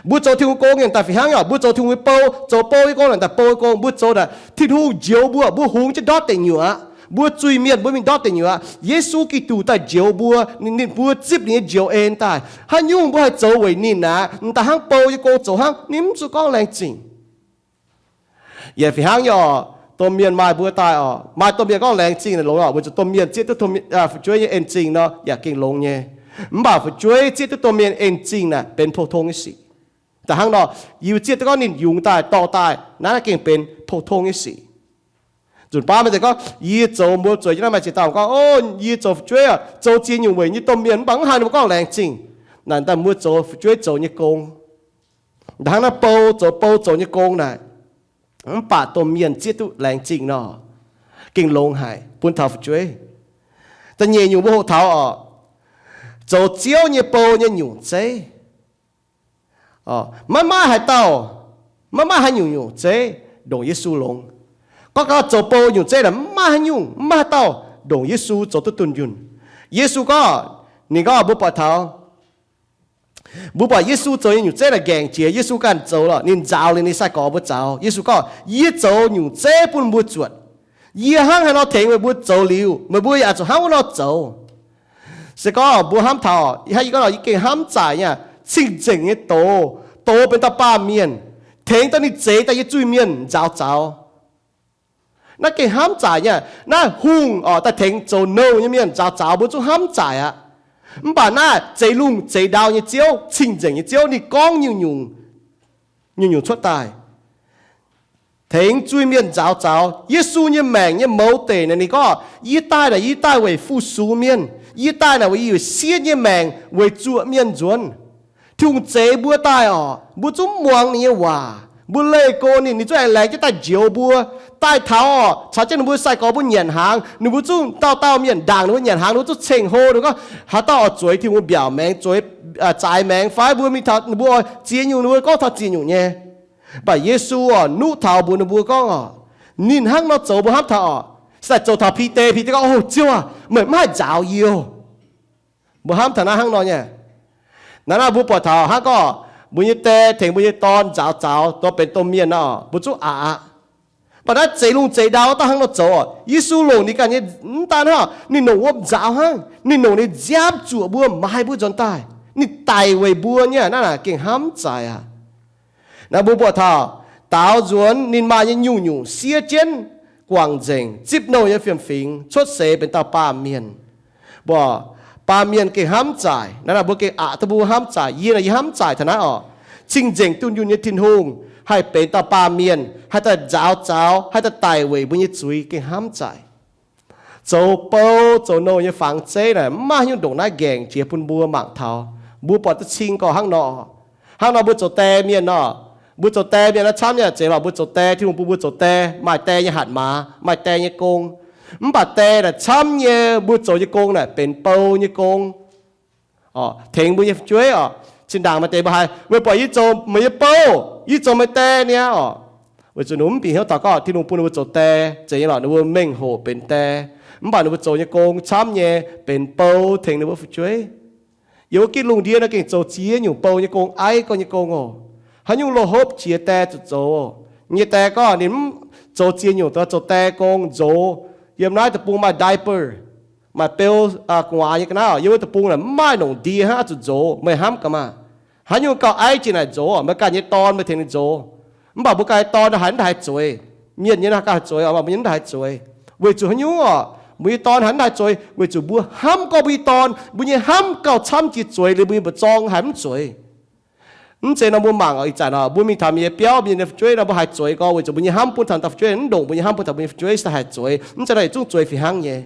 Mbuo zoux Tin-Hungh gong nyei daaih fih hnangv oc, mbuo zoux Tin-Hungh nyei bou, zoux bou nyei gong naaic daaih bou nyei gong, mbuo zoux naaic Tin-Hungh njoux mbuo, mbuo hungx jienv ndortv deic nyuoqc aqv. Mbuo zuiz-mienh mbuo mingh ndortv deic nyuoqc aqv. Yesu Giduc daaih njoux mbuo, ninh, ninh mbuo zipv ninh nyei njoux en daaih. Haaix nyungc mbuo haih zoux weic ninh aqv, m'daaih hnangv bou nyei gong zoux hnangv, ninh mv zuqc gorngv laengz zingh. Yaac fih hnangv nyei oc, domh mienh maaih mbuo daaih oc, maaih domh mienh gorngv laengz zingh naaic longx oc, weic zuqc domh mienh zieqv duqv fu'jueiv nyei en zingh nor yaac gengh longx nyei. Mv baac fu'jueiv zieqv duqv domh mienh en zingh naaic benx pou-tong nyei sic. Da'hnangv nor, yie zieqv duqv gorngv ninh yungz daaih dorh daaih, naaiv gengh benx pou-tong nyei sic. Nzunc baav maaih deix gorngv, yie zoux mbuo zueiz jienv naaiv maaih ziex dauh gorngv, o, yie zoux fu'jueiv oc, zoux ziex nyungc weic nyei domh mienh mv baac mv haaix ninh mbuo gorngv laengz zingh. Naaic daaih mbuo zoux fu'jueiv zoux nyei gong. Da'hnangv naaiv bou zoux bou zoux nyei gong naaic, mv baac domh mienh zieqv duqv laengz zingh nor, gengh longx haic bun taux fu'jueiv. Da'nyeic nyungc mbuo hoqc taux oc, zoux Ziouv nyei bou nyei nyungc zeiv. Maiv maaih haaix dauh, maiv maaih haaix nyungc nyungc zeiv ndongc Yesu longx. Gorngv gau zoux bou nyungc zeiv naaic maiv maaih haaix nyungc, maiv maaih haaix dauh ndongc Yesu zoux duqv dunh yunh. Yesu gorngv, ninh gorngv mbuo buatc taux, mbuo buatc Yesu zoux nyei nyungc zeiv naaic nqaengc jiex, Yesu ganh zoux lorqc, ninh nzaaux liuz ninh sai-gorx mbuo zaux. Yesu gorngv, yie zoux nyungc zeiv bun mbuo zuotc. Yie hnangv haaix nor tengx meih mbuo zoux liuz, meih mbuo yaac zuqc hnangv wuov nor zoux. Se gorngv mbuo hnamv taux, hnangv yie gorngv nor, yie gengh hnamv zaaic nyei, cing-nzengc nyei doz, doz benx dauh baamh mienh, tengx dauh ninh zeix daaih nyei zuiz-mienh nzaaux zaux. Naaiv gengh hnamv zaaic nyei. Naaiv hungh oc, daaih tengx zoux nouh nyei mienh nzaaux zaux, mbuo zungv hnamv zaaic aqv. Mv baac naaiv zeix lungh zeix ndau nyei Ziouv, cing-nzengc nyei Ziouv, ninh gorngv nyungc-nyungc, nyungc-nyungc cuotv daaih. Tengx zuiz-mienh nzaaux zaux. Yesu nyei maengc nyei mouz deic naaic ninh gorngv, yie daaih naaic yie daaih weic fu-sux mienh. Yie daaih naaic weic yie siev nyei maengc weic zuoqc mienh nzuonx. Tin-Hungh zeix mbuo daaih oc, mbuo zungv muangx ninh nyei waac, mbuo leih go ninh, ninh zungv aengx laengz jienv daaih njoux mbuo. Daaih taux oc, caux jienv ninh mbuo sai-gorx mbuo nyanc hnaangx, ninh mbuo zungv dauh dauh mienh ndaangc ninh mbuo nyanc hnaangx, ninh mbuo zungv ceng-hlo, ninh gorngv, haaix dauh oix zueiz Tin-Hungh mbiaauc maengx, zueiz, zaaix maengx fai mbuo mingh taux ninh mbuo oix ziex nyungc, ninh mbuo gorngv taux ziex nyungc nyei. Mv baac Yesu oc, nuqv taux mbuox ninh mbuo gorngv oc, ninh hnangv nor zoux mbuo hnamv taux oc. Se daaih zoux taux Bide, Bide gorngv, o Ziouv aac, meih maiv haih nzaaux yie oc. Mbuo hnamv taux naaiv hnangv nor nyei. Naaiv naaiv mbuo buatc taux hnangv gorngv mbuo nyei die tengx mbuo nyei dorn nzaaux zaux dongh benx domh mienh nor, mbuo zungv aqc aqv. Mv baac naaiv zeix lungh zeix ndau daaih hnangv nor zoux oc. Yesu longc ninh ganh nyei, mv daan hnangv, ninh longc wuom nzaaux hnangv, ninh longc ninh nziaamv zuoqc mbuo, maaiz mbuo nzuonx daaih. Ninh daic weic mbuo nyei, naaiv naaic gengh hnamv zaaic aqv. Naaiv mbuo buatc taux daaux nzuonx ninh maaih nyei nyungc-nyungc siev jienv guangc nzengc, zipv nouh nyei fiem-fingx, cuotv seix benx dauh baamh mienh. Mbuo, baamh mienh gengh hnamv zaaic. Naaiv naaic mbuo gengh aqc duqv mbuo hnamv zaaic. Yie naaic yie hnamv zaaic taux naaiv oc. Cing-nzengc dunh yunh nyei Tin-Hungh haih benx dauh baamh mienh, haih daaih nzaaux zaux, haih daaih daic weic mbuo nyei zuiz, gengh hnamv zaaic. Zoux bou zoux nouh nyei fangx zeiv naaic mv maaih haaix nyungc ndongc naaiv nqaengc jiex bun mbuo mangc taux. Mbuo buatc duqv cing gorqv hnangv nor. Hnangv nor mbuo zoux die mienh nor, mbuo zoux die mienh naaiv camv nyei zeiz lorqc. Mbuo zoux die, Tin-Hungh bun mbuo zoux die, maaih die nyei hatc maaz, maaih die nyei gong. Mv baac die naaic camv nyei mbuo zoux nyei gong naaic benx bou nyei gong, tengx mbuo nyei fu'jueiv oc. Zinh ndaangc maaih deix mbuo haiz, meih buatc yie zoux meih nyei bou, yie zoux meih die niaa oc. Weic zuqc ninh mbuo mv bieqc hnyouv taux gorngv Tin-Hungh bun ninh mbuo zoux die, zeiz nyei lorqc, ninh mbuo mengh hoc benx die. Mv baac ninh mbuo zoux nyei gong camv nyei benx bou tengx ninh mbuo fu'jueiv. Yiem wuov gitv lungh ndiev naaiv gengh zoux ziex nyungc bou nyei gong, aiv gorx nyei gong oc. Haaix nyungc lorh hopv jiex die zuqc zoux. Nyei die gorngv ninh mv zoux ziex nyungc, zoux die gong nzox. Yiem naaiv deic-bung maaih diaper, maaih beu gu'nguaaz nyei ga'naaiv oc. Yiem wuov deic-bung naaic mv maaih longc ndie hnangv, oix zuqc nzox, meih hnamv gaax maah. Haaix nyungc gauh aiv jiex naaic nzox, meih ganh nyei dorn meih tengx ninh nzox. Mv baac mbuo ganh nyei dorn haiz mv haih zueiz. Mienh nyei naaiv gauh haih zueiz oc, mv baac mbuo nyei mv haih zueiz. Weic zuqc haaix nyungc oc? Mbuo nyei dorn haiz mv haih zueiz weic zuqc mbuo hnamv gorngv mbuo nyei dorn, mbuo nyei hnamv gauh camv jiex zueiz liuz mbuo nyei mba'zorng haiz mv zueiz. Mv zeiz nor mbuo mangc oc, ih zanc oc, mbuo mingh taux mienh nyei biauv, mienh nyei fu'jueiv nor, mbuo haih zueiz gorngv weic zuqc mbuo nyei hnamv bun taux dauh fu'jueiv, mv ndongc mbuo nyei hnamv bun taux mbuo nyei fu'jueiv se haih zueiz. Mv zeiz nor yietc zungv zueiz fih hnangv nyei.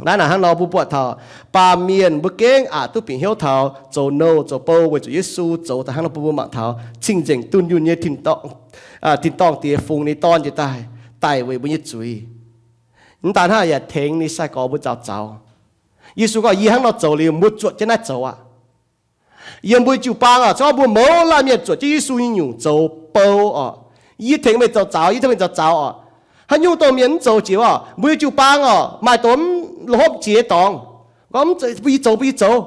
Naaiv naaic hnangv nor mbuo buatc taux baamh mienh mbuo gengh aqc duqv bieqc hnyouv taux zoux nouh zoux bou weic zuqc Yesu zoux daaih hnangv nor bun mbuo mangc taux cing-nzengc dunh yunh nyei tin-dorngh Diex fungx ninh nyei Dorn njiec daaih, daic weic mbuo nyei zuiz. Mv daan hnangv, yaac tengx ninh nyei sai-gorx mbuo nzaaux zaux. Yesu gorngv, yie hnangv nor zoux liuz, mbuo zuotc jienv naaiv zoux aqv. Yiem mbuo jiu-baang oc, se gorngv mbuo mouz laanh mienh zuotc jienv Yesu nyei nyungc zoux bou oc, yie tengx meih zoux zaux, yie tengx meih nzaaux zaux oc. Haaix nyungc dongh mienh mv zoux jiex oc, mbuo nyei jiu-baang oc, maaih dongh mv lorh hopv jiex nyei dorngx, gorngv mv, bun yie zoux, bun yie zoux,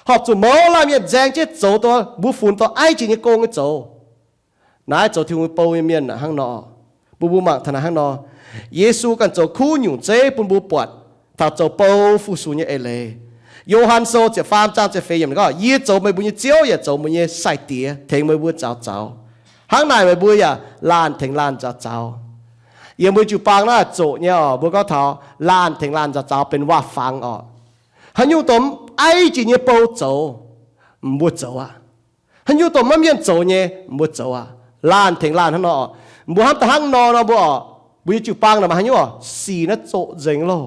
horpc zuqc mouz laanh mienh nzaeng jienv zoux dongh mbuo funx dongh aiv jiex nyei gong nyei zoux. Naaiv zoux Tin-Hungh nyei bou nyei mienh hnangv nor. Bun mbuo mangc taux naaiv hnangv nor. Yesu ganh zoux kuv nyungc zeiv bun mbuo buatc taux zoux bou fu-sux nyei eix leiz. Yo^han Sou ziepc faam zaang ziepc feix yiemc gorngv, yie zoux meih mbuo nyei Ziouv yaac zoux meih mbuo nyei sai-diex, tengx meih mbuo nzaaux zaux. Hnangv naaic meih mbuo yaac laanh tengx laanh nzaaux zaux. Yiem mbuo jiu-baang naaiv zoqc nyei oc, mbuo gorngv taux laanh tengx laanh nzaaux zaux benx waac-fangx oc. Haaix nyungc dongh aiv jiex nyei bou zoux, mbuo zoux aqv. Haaix nyungc dongh maiv mienh zoux nyei, mbuo zoux aqv. Laanh tengx laanh hnangv nor oc. Mbuo hnamv daaih hnangv nor nor mbuo oc, mbuo nyei jiu-baang naaic maaih haaix nyungc oc, sic naaiv zoqc nzengc loh.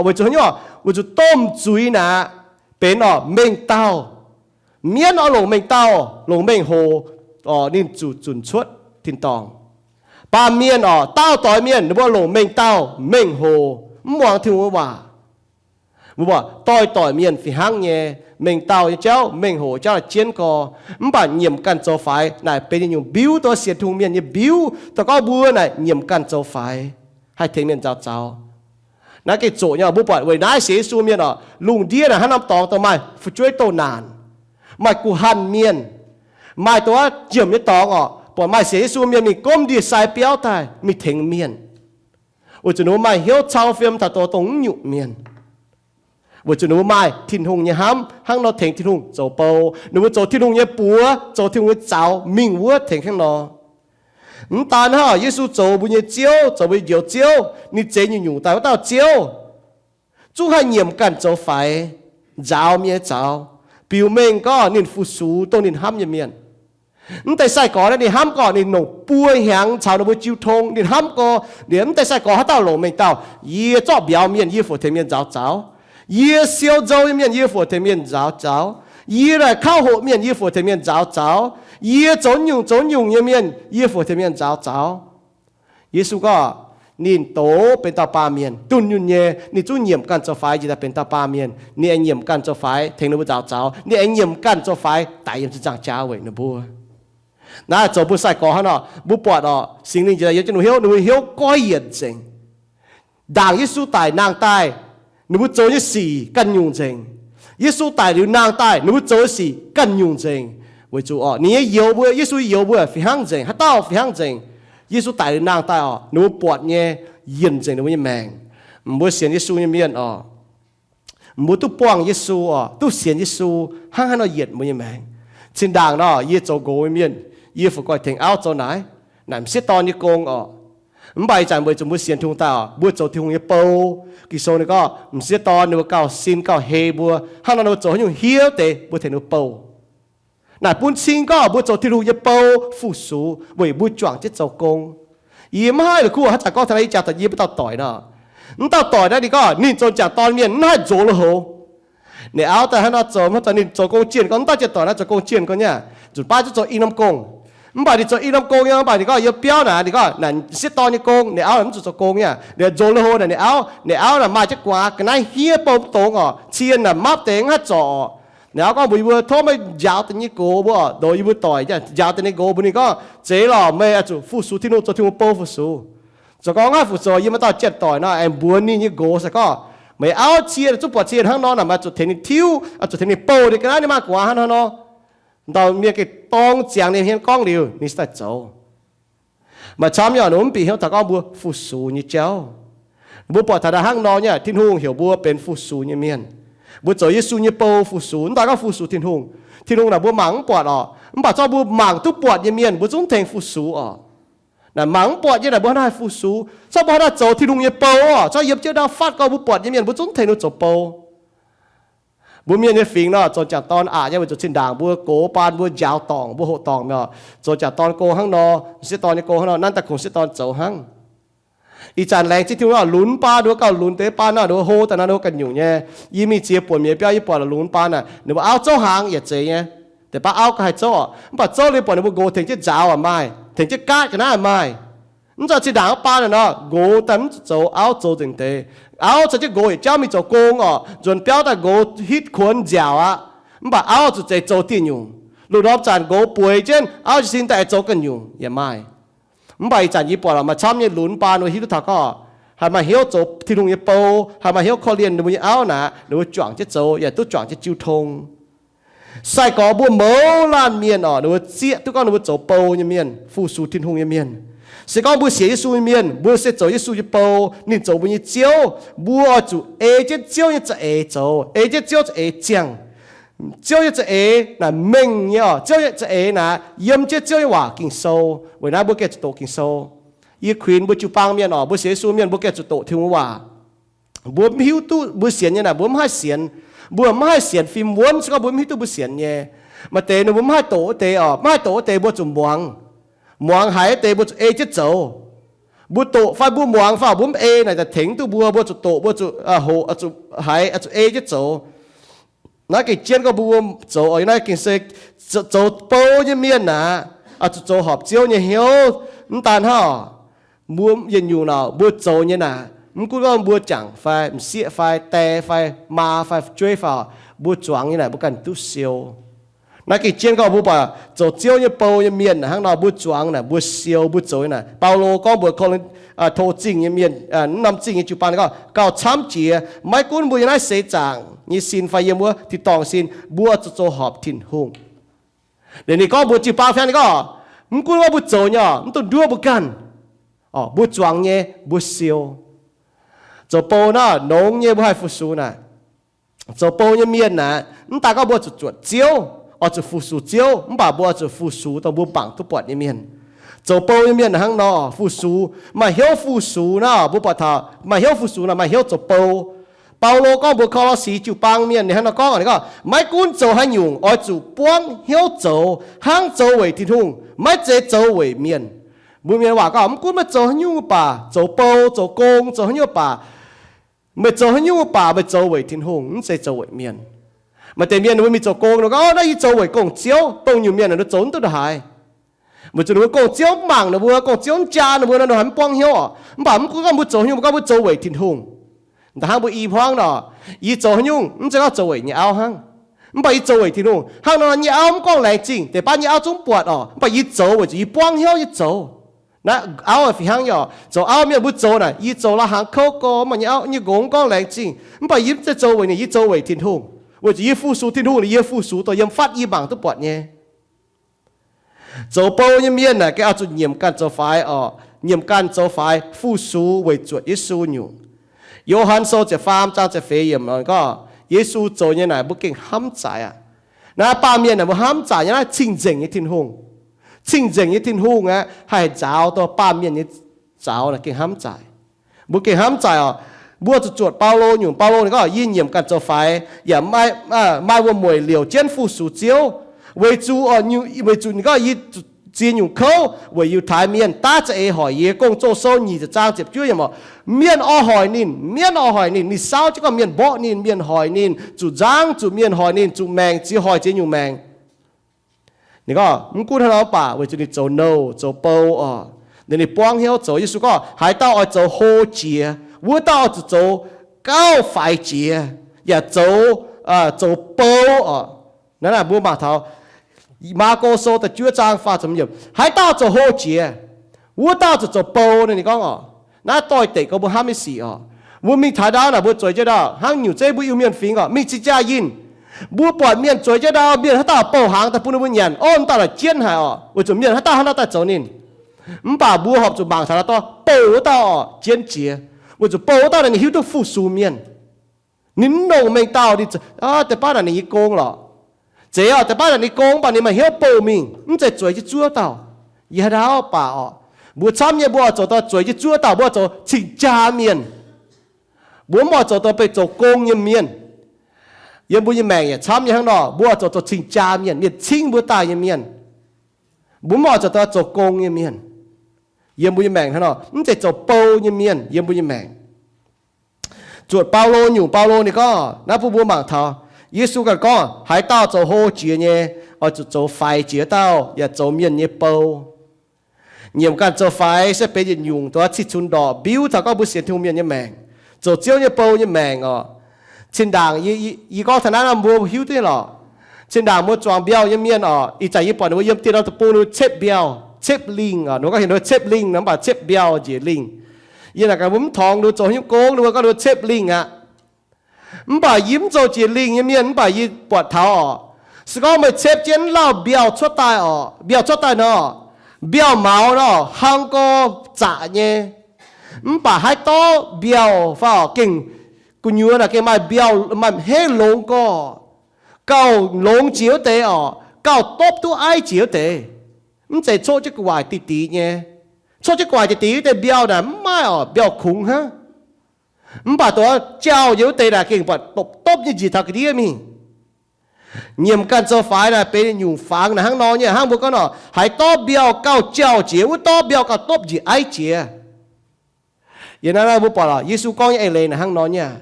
Weic zuqc haaix nyungc oc? Weic zuqc domh zuiz naaic benx oc mengh dauh. Mienv oix longc mengh dauh, longc mengh hoc oc, ninh zuqc zunc cuotv tin-dorngh. Baamh mienh oc, daauh doix mienh ninh mbuo longc mengh dauh, mengh hoc, mv muangx Tin-Hungh nyei waac. Mbuo doix-doix mienh fih hnangv nyei, mengh dauh nyei jauv, mengh hoc jauv naaic jienv gorx. Mv baac nyiemc ganh zoux faix naaic benx yietc nyungc mbiuv, dongh sienx Tin-Hungh mienh nyei mbiuv, dongh gorngv mbuo naaic nyiemc ganh zoux faix, haih tengx mienh nzaaux zaux. Naaiv gengh zoqc nyei oc. Mbuo buatc weic naaiv sienx Yesu mienh oc, lungh ndiev naaic hnangv norm dorngx dongh maaih fu'jueiv doh naanc, maaih guh hanh mienh, maaih dongh nyiemc nyei dorngx oc, buatc maaih sienx Yesu mienh mingh gomv ndie-sai biauv daaih mingh tengx mienh. Weic zuqc ninh mbuo maaih hnyouv cau fiem taux dongh mv nyungc mienh. Weic zuqc ninh mbuo maaih Tin-Hungh nyei hnamv hnangv nor tengx Tin-Hungh zoux bou. Ninh mbuo zoux Tin-Hungh nyei buoz, zoux Tin-Hungh nyei zaux, mingh wuov tengx hnangv nor. Mv daan hnangv, Yesu zoux mbuo nyei Ziouv, zoux mbuo njoux Ziouv, ninh zeix nyungc-nyungc daaih wuov dauh Ziouv, zungv haih nyiemc ganh zoux faix, nzaaux mienh nyei zaux, biux mengh gorngv ninh fu-sux dongh ninh hnamv nyei mienh. Mv deix sai-gorx naaiv ninh hnamv gorngv ninh longc buo hnyangx caux ninh mbuo jiu tong. Ninh hnamv gorngv ninh mv deix sai-gorx haaix dauh longc mengh dauh, yie zorqv mbiauz mienh yie fungc tengx mienh nzaaux zaux, yie siou nzou nyei mienh yie fungc tengx mienh nzaaux zaux, yie naaic kauv hoqc mienh yie fungc tengx mienh nzaaux zaux, yie zoux nyungc zoux nyungc nyei mienh yie fungc tengx mienh nzaaux zaux. Yesu gorngv ninh doz benx dauh baamh mienh dunh yunh nyei, ninh zungv nyiemc ganh zoux faix njiec daaih benx dauh baamh mienh. Ninh aengx nyiemc ganh zoux faix tengx ninh mbuo nzaaux zaux. Ninh aengx nyiemc ganh zoux faix daic yiem ziepc nzaangc jaax weic ninh mbuo. Naaiv zoux mbuo sai-gorx hnangv nor, mbuo buatc oc, Singx Lingh njiec daaih yiem jienv ninh mbuo hnyouv, ninh mbuo hnyouv goiv yienc nzengc. Ndaangc Yesu daic nangh daaih, ninh mbuo zoux nyei sic ganh nyungc nzengc. Yesu daic liuz nangh daaih, ninh mbuo zoux sic ganh nyungc nzengc. Weic zuqc orqc, ninh nyei youz mbuo, Yesu youz mbuo fih hnangv nzengc, haaix dauh fih hnangv nzengc. Yesu daic liuz nangh daaih orqc, ninh mbuo buatc nyei yienc nzengc ninh mbuo nyei maengc. Mbuo sienx Yesu nyei mienh orqc, mbuo duqv buangh Yesu orqc, duqv sienx Yesu, hnangv haaix nor yienc mbuo nyei maengc. Zinh ndaangc nor yie zoux nqox nyei mienh, yie fu goiv tengx auv zoux naaiv, naaic m'sieqv dorn nyei gong orqc. Mv baac ih zanc weic zuqc mbuo sienx Tin-Hungh daaih orqc, mbuo zoux Tin-Hungh nyei bou. Ging-Sou ninh gorngv m'sieqv dorn ninh mbuo gauh sin gauh hei mbuo, hnangv nor ninh mbuo zoux haaix nyungc hiuv deix mbuo tengx ninh mbuo bou. Naaic bun cing gorngv mbuo zoux Tin-Hungh nyei bou fu-sux weic mbuo juangc jienv zoux gong. Yie maiv haih la'kuqv haaix zanc gorngv taux naaiv, ih jaax daaih yie maiv dauh doic nor. Mv dauh doic naaiv ninh gorngv ninh zoux m'jangc dorn mienh mv haih nzox lui-houx. Ninh auv daaih hnangv nor zoux, mv dauh ninh zoux gong jienh gorngv, mv dauh jienh doic naaiv zoux gong jienh gorngv nyei, nzunc baav zuqc zoux i norm gong. Mv baac ninh zoux i norm gong nyei, mv baac ninh gorngv yiem biauv naaic, ninh gorngv naaic m'sieqv dorn nyei gong, ninh auv mv zuqc zoux gong nyei. Ninh nzox lui-houx naaic, ninh auv, ninh auv naaic maaih jienv guaax ga'naaiv hniev bou mv dongz orqc, cien naaic mapv deix mv haih zorc orqc. Ninh auv gorngv mbuox yie mbuo, tov meih njaaux deix nyei nqox mbuo orqc, ndoqc yie mbuo doic njaaux deix nyei nqox mbuox ninh gorngv, zeiz lorqc, meih oix zuqc fu-sux Tin-Hungh, zoux Tin-Hungh bou fu-sux. Zoux gong haih fu-sux, yie maaih dauh jienh doic nor aengx mbuox ninh nyei nqox se gorngv, meih auv cien zungv buatc cien hnangv nor naaic, meih zuqc tengx ninh tiuv, zuqc tengx ninh bouh ninh ga'naaiv, ninh maaih guaax hnangv nor. Dauh mienh gengh dorng ziangx ninh hmien gorngv liuz ninh se daaih zoux. Maaih camv nyei orqc, ninh mv bieqc hnyouv taux gorngv mbuo fu-sux nyei jauv. Mbuo buatc taux naaiv hnangv nor nyei, Tin-Hungh heuc mbuo benx fu-sux nyei mienh. Mbuo zoux Yesu nyei bou fu-sux, mv daaih gorngv fu-sux Tin-Hungh. Tin-Hungh naaic mbuo mangc mv buatc orqc, mv baac zorqv mbuo mangc duqv buatc nyei mienh mbuo zungv tengx fu-sux orqc. Naaic mangc mv buatc nyei naaic mbuo hnangv haaix fu-sux, zorqv mbuo hnangv haaix zoux Tin-Hungh nyei bou orqc, zorqv yiem jienv naaiv fatv gorngv mbuo buatc nyei mienh mbuo zungv tengx ninh zoux bou. Mbuo mienh nyei fingx nor, zoux m'jangc dorn aqc nyei weic zuqc zinh ndaangc mbuo gox baan mbuo njaaux dorngc, mbuo hoqc dorngc mi'aqv. Zoux m'jangc dorn gong hnangv nor, m'sieqv dorn nyei gong hnangv nor, nanv daaih kungx m'sieqv dorn zoux hnangv. Ih zanc laengz zingh Tin-Hungh orqc, lunx baan ninh mbuo gauh lunx deix baan nor, ninh mbuo hlo daaih nor ninh mbuo ganh nyungc nyei. Yie mingh ziex buonc mienh biauv yie buatc lunx baan naaic, ninh mbuo auv zouv hnaangx yaac zeiz nyei. Deix baav auv gauh haih zouv orqc, mv baac zouv liuz buatc ninh mbuo nqox tengx jienv nzaaux aqc maaih, tengx jienv gaatv ga'naaiv maaih. Mv zeiz zinh ndaangc wuov baan naaic nor, nqox daaih mv zuqc zoux, auv zoux nzengc deix. Auv caux jienv nqox yietc jauv mingh zoux gong orqc, nzuonx biauv daaih nqox hitv kuonx nziaauc aqv. Mv baac auv zuqc zeix zoux dieh nyungc. Lungh ndorm zanc nqox bueix jienv, auv jiez sin daaih zoux ganh nyungc yaac maaih. Mv baac ih zanc yie buatc maaih camv nyei lunx baan ninh mbuo hiuv duqv taux gorngv, haih maaih hnyouv zoux Tin-Hungh nyei bou, haih maaih hnyouv korv-lienh ninh mbuo nyei auv naaic, ninh mbuo juangc jienv zoux yaac duqv juangc jienv jiu tong. Sai-gorx mbuo mouz laanh mienh orqc, ninh mbuo zieqv duqv gorngv ninh mbuo zoux bou nyei mienh, fu-sux Tin-Hungh nyei mienh. Se gorngv mbuo sienx Yesu nyei mienh, mbuo se zoux Yesu nyei bou, ninh zoux mbuo nyei Ziouv, mbuo oix zuqc ei jienv Ziouv nyei za'eix zoux, ei jienv Ziouv za'eix ziangh. Ziouv nyei za'eix naaic mengh nyei orqc, Ziouv nyei za'eix naaic yiem jienv Ziouv nyei waac Ging-Sou. Weic naaiv mbuo gengh zuqc doqc Ging-Sou. Yie kuinx mbuo jiu-baang mienh orqc, mbuo sienx Yesu mienh mbuo gengh zuqc doqc Tin-Hungh waac. Mbuo mv hiuv duqv, mbuo sienx nyei naaic mbuo mv haih sienx. Mbuo mv haih sienx fim wuonv se gorngv mbuo mv hiuv duqv mbuo sienx nyei. Maaih deix ninh mbuo mv haih doqc wuov deix orqc, mv haih doqc wuov deix mbuo zuqc muangx. Muangx haiz wuov deix mbuo zuqc ei jienv zoux. Mbuo doqc fai mbuo muangx fai mbuo mv ei naaic, tengx duqv mbuo, mbuo zuqc doqc, mbuo zuqc hoqc, zuqc haiz, zuqc ei jienv zoux. Naaiv gengh jienv gorngv mbuo zoux, naaiv gengh se zoux bou nyei mienh naaic, zuqc zoux horpc Ziouv nyei hnyouv. Mv daan hnangv, mbuo yietc nyungc naaic mbuo zoux nyei naaic, mv gunv gorngv mbuo jangc fai m'sieqv fai die fai maa fai fu'jueiv fai, mbuo zuangx nyei naaic mbuo ganh duqv siou. Naaiv gengh jienv gorngv mbuo buatc zoux Ziouv nyei bou nyei mienh hnangv nor, mbuo zuangx naaic mbuo siou, mbuo zoux nyei naaic. Baulo gorngv mbuox Ko^lin, to zingh nyei mienh, norm zingh nyei jiu-baang gorngv gauh camv jiex, maiv gunv mbuo yiem naaiv seix zaangc nyei sin fai yiem wuov tin-dorngh sin, mbuo zuqc zoux horpc Tin-Hungh. Liuz ninh gorngv mbuox jiu-baang fai ninh gorngv, mv gunv wuov mbuo zoux nyei orqc, mv dungx nduov mbuo ganh. Mbuo zuangx nyei mbuo siou. Zoux bou naaiv nongx nyei mbuo haih fu-sux naaic. Zoux bou nyei mienh naaic, mv daan gorngv mbuo zuqc zuotc Ziouv, oix zuqc fu-sux Ziouv, mv baac mbuo oix zuqc fu-sux dongh mbuo mangc duqv buatc nyei mienh. Zoux bou nyei mienh hnangv nor fu-sux, maaih hnyouv fu-sux naaic, mbuo buatc taux maaih hnyouv fu-sux naaic maaih hnyouv zoux bou. Baulo gorngv mbuox Ko^lo^si jiu-baang mienh ninh hnangv nor gorngv, ninh gorngv, maiv gunv zoux haaix nyungc oix zuqc buangv hnyouv zoux, hnangv zoux weic Tin-Hungh, maiv zeiz zoux weic mienh. Mbuo mienh waac gorngv, mv gunv meih zoux haaix nyungc baac, zoux bou, zoux gong, zoux haaix nyungc baac, meih zoux haaix nyungc baac meih zoux weic Tin-Hungh, mv zeiz zoux weic mienh. Maaih deix mienh ninh mbuo mingh zoux gong, ninh gorngv, naaiv yie zoux weic gong-ziouv. Dongh nyungc mienh ninh mbuo zoux mv duqv ndongc haaix. Weic zuqc ninh mbuo gong-ziouv mv mangc ninh mbuo, gong-ziouv mv jaa ninh mbuo nor, ninh mbuo haiz mv buangv hnyouv oc. Mv baac mv gunv gorngv mbuo zoux haaix nyungc, mbuo gorngv mbuo zoux weic Tin-Hungh. Da'hnangv mbuo i hmuangv nor, yie zoux haaix nyungc mv zeiz gorngv zoux weic nyei auv hnangv, mv baac yie zoux weic Tin-Hungh. Hnangv nor nyei auv mv gorngv laengz zingh, deix baav nyei auv zungv buatc oc, mv baac yie zoux weic zuqc yie buangv hnyouv yie zoux. Naaiv auv fih hnangv nyei oc. Zoux auv mienh mbuo zoux naaic, yie zoux la'hnaangx kouv gorx, mv baac nyei auv nyei nqox mv gorngv laengz zingh, mv baac yie mv zeiz zoux weic ninh, yie zoux weic Tin-Hungh. Weic zuqc yie fu-sux Tin-Hungh, yie fu-sux dongh yiem fatv yie mangc duqv buatc nyei. Zoux bou nyei mienh naaic gengh oix zuqc nyiemc ganh zoux faix oc. Nyiemc ganh zoux faix fu-sux weic zuotc Yesu nyungc. Yo^han Sou ziepc faam zaang ziepc feix yiemc gorngv, Yesu zoux nyei naaic mbuo gengh hnamv zaic aqv. Naaiv baamh mienh naaic mbuo hnamv zaic nyei naaiv cing-nzengc nyei Tin-Hungh. Cing-nzengc nyei Tin-Hungh aqv, haih nzaaux dongh baamh mienh nyei zaux naaic gengh hnamv zaic. Mbuo gengh hnamv zaic oc. Mbuo zuqc zuotc Baulo nyungc. Baulo ninh gorngv, yie nyiemc ganh zoux faix yaac maaih wuom-mueic liouc jienv fu-sux Ziouv, weic zuqc, weic zuqc ninh gorngv, yie ziex nyungc kouv weic Yiutai Mienh daav za'eix hoic yie. Gong-Zoh Sou nyic ziepc zaang ziepc juov yiemc oc, mienh oix hoic ninh, mienh oix hoic ninh, ninh saauv jienv gorngv mienh mborqv ninh, mienh hoic ninh, zuqc nzangv zuqc mienh hoic ninh, zuqc maengc ziex hoic ziex nyungc maengc. Ninh gorngv, mv gunv hnangv nor mv baac weic zuqc ninh zoux nouh zoux bou oc, ninh buangv hnyouv zoux. Yesu gorngv haaix dauh oix zoux hlo jiex, wuov dauh oix zuqc zoux gauh faix jiex, yaac zoux, zoux bou oc. Naaiv mbuo mangc taux Maako Sou da'juov zaang faah ziepc, haaix dauh zoux hlo jiex, wuov dauh zuqc zoux bou. Ninh gorngv oc, naaiv doix-dekc gorngv mbuo hnamv nyei sic oc. Mbuo mingh taux ndau naaic mbuo zueiz jienv ndau hnangv nyungc zeiv mbuo Iu-Mienh fingx oc, mingh cing-jaa yinh, mbuo buatc mienh zueiz jienv ndau, mienh haaix dauh bouh hnaangx daaih bun ninh mbuo nyanc, ov, dauh naaic jienv haic oc, weic zuqc mienh haaix dauh hnangv naaiv daaih zoux ninh. Mv baac mbuo horpc zuqc mangc taux naaiv dorh bouh wuov dauh oc, jienv jiex, weic zuqc bouh wuov dauh naaic ninh hiuv duqv fu-sux mienh. Ninh mv longc mengh dauh, ninh deix baav naaic ninh nyei gong lorqc. Zeiz oc, deix baav naaic ninh gong, mv baac ninh maaih hnyouv bouh mingh, mv zeiz zueiz jienv zuov dauh. Yie haaix ndau baac oc, mbuo camv nyei mbuo oix zoux daaih zueiz jienv zuov dauh, mbuo oix zoux cing-jaa mienh. Mbuo mv oix zoux daaih benx zoux gong nyei mienh. Yiem mbuo nyei maengc yaac camv nyei hnangv nor, mbuo oix zoux zoux cing-jaa mienh, mienh cingv mbuo daaih nyei mienh. Mbuo mv oix zoux daaih zoux gong nyei mienh. Yiem mbuo nyei maengc hnangv nor, mv zeiz zoux bou nyei mienh yiem mbuo nyei maengc. Zuotc Baulo nyungc, Baulo ninh gorngv naaiv bun mbuo mangc taux, Yesu ganh gorngv haaix dauh zoux hlo jiex nyei, oix zuqc zoux faix jiex dauh yaac zoux mienh nyei bou. Nyiemc ganh zoux faix se benx yietc nyungc dongh cih cunx ndorqc mbiuv taux gorngv mbuo sienx Tin-Hungh mienh nyei maengc, zoux Ziouv nyei bou nyei maengc oc. Cin-ndaangc yie gorngv taux naaiv nor mbuo hiuv duqv lorqc. Cin-ndaangc mbuo zuangx mbiauh nyei mienh oc, ih zanc yie buatc ninh mbuo yiem dieh norm deic-bung ninh mbuo cepv mbiauh, cepv lingh oc. Ninh mbuo gorngv heuc ninh mbuo cepv lingh nor, mv baac cepv mbiauh njiec lingh. Yie naaic gaax mbuo mv torngx ninh mbuo zoux haaix nyungc gong, ninh mbuo gorngv ninh mbuo cepv lingh aqv. Mv baac yie mv zoux jiex lingh nyei mienh, mv baac yie buatc taux oc, se gorngv meih cepv jienv lauh mbiauh cuotv daaih oc, mbiauh cuotv daaih nor, mbiauh maux nor, hlang gau zaqc nyei. Mv baac haaix dauh mbiauh fai oc, gengh gu'nyuoz naaic gengh maaih mbiauh maaih hneiv longx gorx, gauh longx jiex wuov deix oc, gauh dopv duqv aiv jiex wuov deix. Mv zeiz coqv jienv gu'waaic diqc diqc nyei. Coqv jienv gu'waaic diqc diqc wuov deix mbiauh naaic mv maaih oc, mbiauh kungx hnangv. Mv baac dongh jauh nyei wuov deix naaic gengh buatc dopv dopv nyei njiec taux ga'ndiev mingh. Nyiemc ganh zoux faix naaic benx nyungc fangx naaic hnangv nor nyei hnangv. Mbuo gorngv nor, haaix dauh mbiauh gauh jauh jiex, wuov dauh mbiauh gauh dopv njiec aiv jiex. Yiem naaiv mbuo buatc Yesu gorngv nyei eix leiz naaic hnangv nor nyei aqv.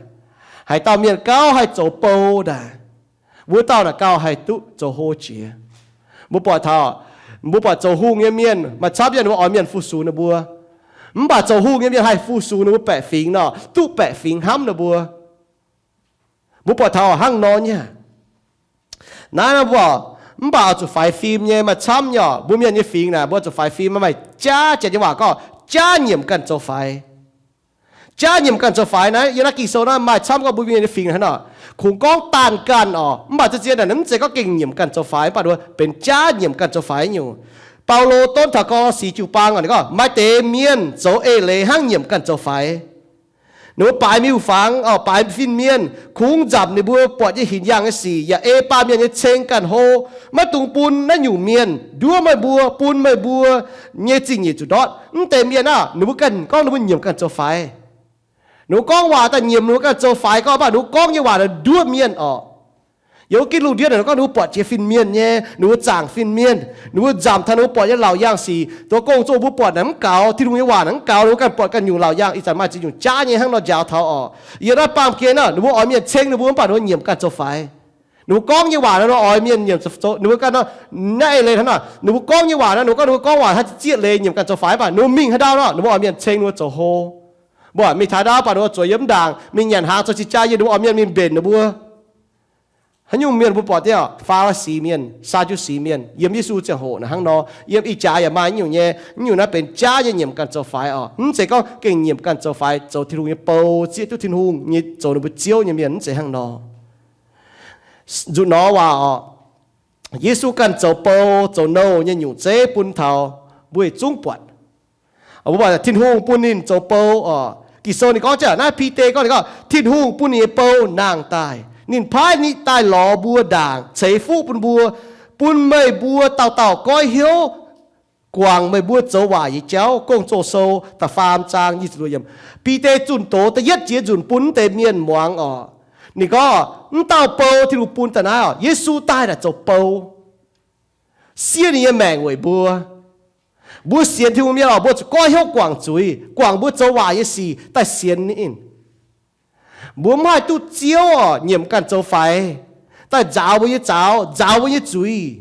Haaix dauh mienh gauh haih zoux bou naaic, wuov dauh naaic gauh haih duqv zoux hlo jiex. Mbuo buatc taux, mbuo buatc zoux hungh nyei mienh maaih camv yaac ninh mbuo oix mienh fu-sux ninh mbuo. Mv baac zoux hungh nyei mienh haih fu-sux ninh mbuo baeqc fingx nor, duqv baeqc fingx hnamv ninh mbuo. Mbuo buatc taux hnangv nor nyei aqv. Naaiv mbuo, mv baac oix zuqc faix fim nyei maaih camv nyei oc. Mbuo mienh nyei fingx naaic mbuo oix zuqc faix fim. Maaih jaav janx nyei waac gorngv jaav nyiemc ganh zoux faix. Jaav nyiemc ganh zoux faix naaiv, yiem naaiv Ging-Sou naaiv maaih camv gorngv mbuo mienh nyei fingx hnangv nor. Kungx gorngv daanh ganh oc, mv baac zien-zien naaic mv zeiz gorngv gengh nyiemc ganh zoux faix, mv baac mbuo benx jaav nyiemc ganh zoux faix nyungc. Baulo donv taux Ko^lo^si jiu-baang oc, ninh gorngv maaih deix mienh zoux eix leiz hnangv nyiemc ganh zoux faix. Ninh mbuo baaix miuc-fangx oc, baaix fin-mienh, kungx nzamc ninh mbuo buatc nyei hinc yaangh nyei sic, yaac ei baamh mienh nyei ceng ganh hlo, maiv dungx bun naaiv nyungc mienh nduov meih mbuo, bun meih mbuo nyei zingh nyeic zuqc ndortv. Mv deix mienh aah, ninh mbuo ganh gorngv ninh mbuo nyiemc ganh zoux faix. Ninh mbuo gorngv waac daaih nyiemc ninh mbuo ganh zoux faix gorngv, mv baac ninh mbuo gorngv nyei waac naaic nduov mienh oc. Yiem wuov gitv lungh ndiev naaic ninh gorngv ninh mbuo buatc jiex fin-mienh nyei, ninh mbuo zaangc fin-mienh, ninh mbuo nzamc taux ninh mbuo buatc nyei laauc yaangh sic. Dongh gong-zoh mbuo buatc naaic mv gaux, Tin-Hungh nyei waac naaic mv gaux, ninh mbuo ganh buatc ganh nyungc laauc yaangh. Ih zanc maaih ziex nyungc jaav nyei hnangv nor njaaux taux oc. Yiem naaiv baamh gen naaic ninh mbuo oix mienh ceng ninh mbuo, mv baac ninh mbuo nyiemc ganh zoux faix. Ninh mbuo gorngv nyei waac naaic nor oix mienh nyiemc, ninh mbuo ganh nor, naaiv eix leiz hnangv nor, ninh mbuo gorngv nyei waac naaiv, ninh mbuo gorngv, ninh mbuo gorngv waac haaix zieqv leiz nyiemc ganh zoux faix, mv baac ninh mbuo mingh haaix ndau nor, ninh mbuo oix mienh ceng ninh mbuo zoux hlo. Mbuo mingh taux ndau, mv baac ninh mbuo zueiz yiem mv ndaangc mingh nyanc hnaangx, zoux cing-jaa yie, ninh mbuo oix mienh mingh mbenc ninh mbuo. Haaix nyungc mienh mbuo buatc diuh, Faa^li^si Mienh, Saa^ndu^si Mienh, yiem Yesu ziangh hoc naaic hnangv nor, yiem ih jaax yaac maaih nyungc nyei. Nyungc naaiv benx jaav nyei nyiemc ganh zoux faix oc. Mv zeiz gorngv gengh nyiemc ganh zoux faix, zoux Tin-Hungh nyei bou, zieqv duqv Tin-Hungh nyei, zoux ninh mbuo ziouv nyei mienh, mv zeiz hnangv nor. Nzunc nor waac orqc, Yesu ganh zoux bou zoux nouh nyei nyungc zeiv bun taux mbuo yietc zungv buatc. Mbuo buatc Tin-Hungh bun ninh zoux bou orqc. Ging-Sou ninh gorngv jienv naaiv, Bide gorngv, ninh gorngv Tin-Hungh bun ninh nyei bou nangh daaih. Ninh paaiv ninh daaih lorz mbuo ndaangc, ceix fuqv bun mbuo, bun meih mbuo dauh dauh goiv hnyouv guangc meih mbuo zoux waaic nyei jauv. Gong-Zoh Sou da'faam zaang nyic ziepc luoqc yiemc. Bide zunh doz da'yietv jiex nzunc bun wuov deix mienh muangx orqc. Ninh gorngv, wuov dauh bou Tin-Hungh bun daaih naaiv orqc, Yesu daaih naaic zoux bou, siev ninh nyei maengc weic mbuo. Mbuo sienx Tin-Hungh mienh orqc, mbuo zuqc goiv hnyouv guangc zuiz, guangc mbuo zoux waaic nyei sic daaih sienx ninh. Mbuo mv haih duqv Ziouv orqc nyiemc ganh zoux faix, daaih nzaaux mbuo nyei zaux, nzaaux mbuo nyei zuiz.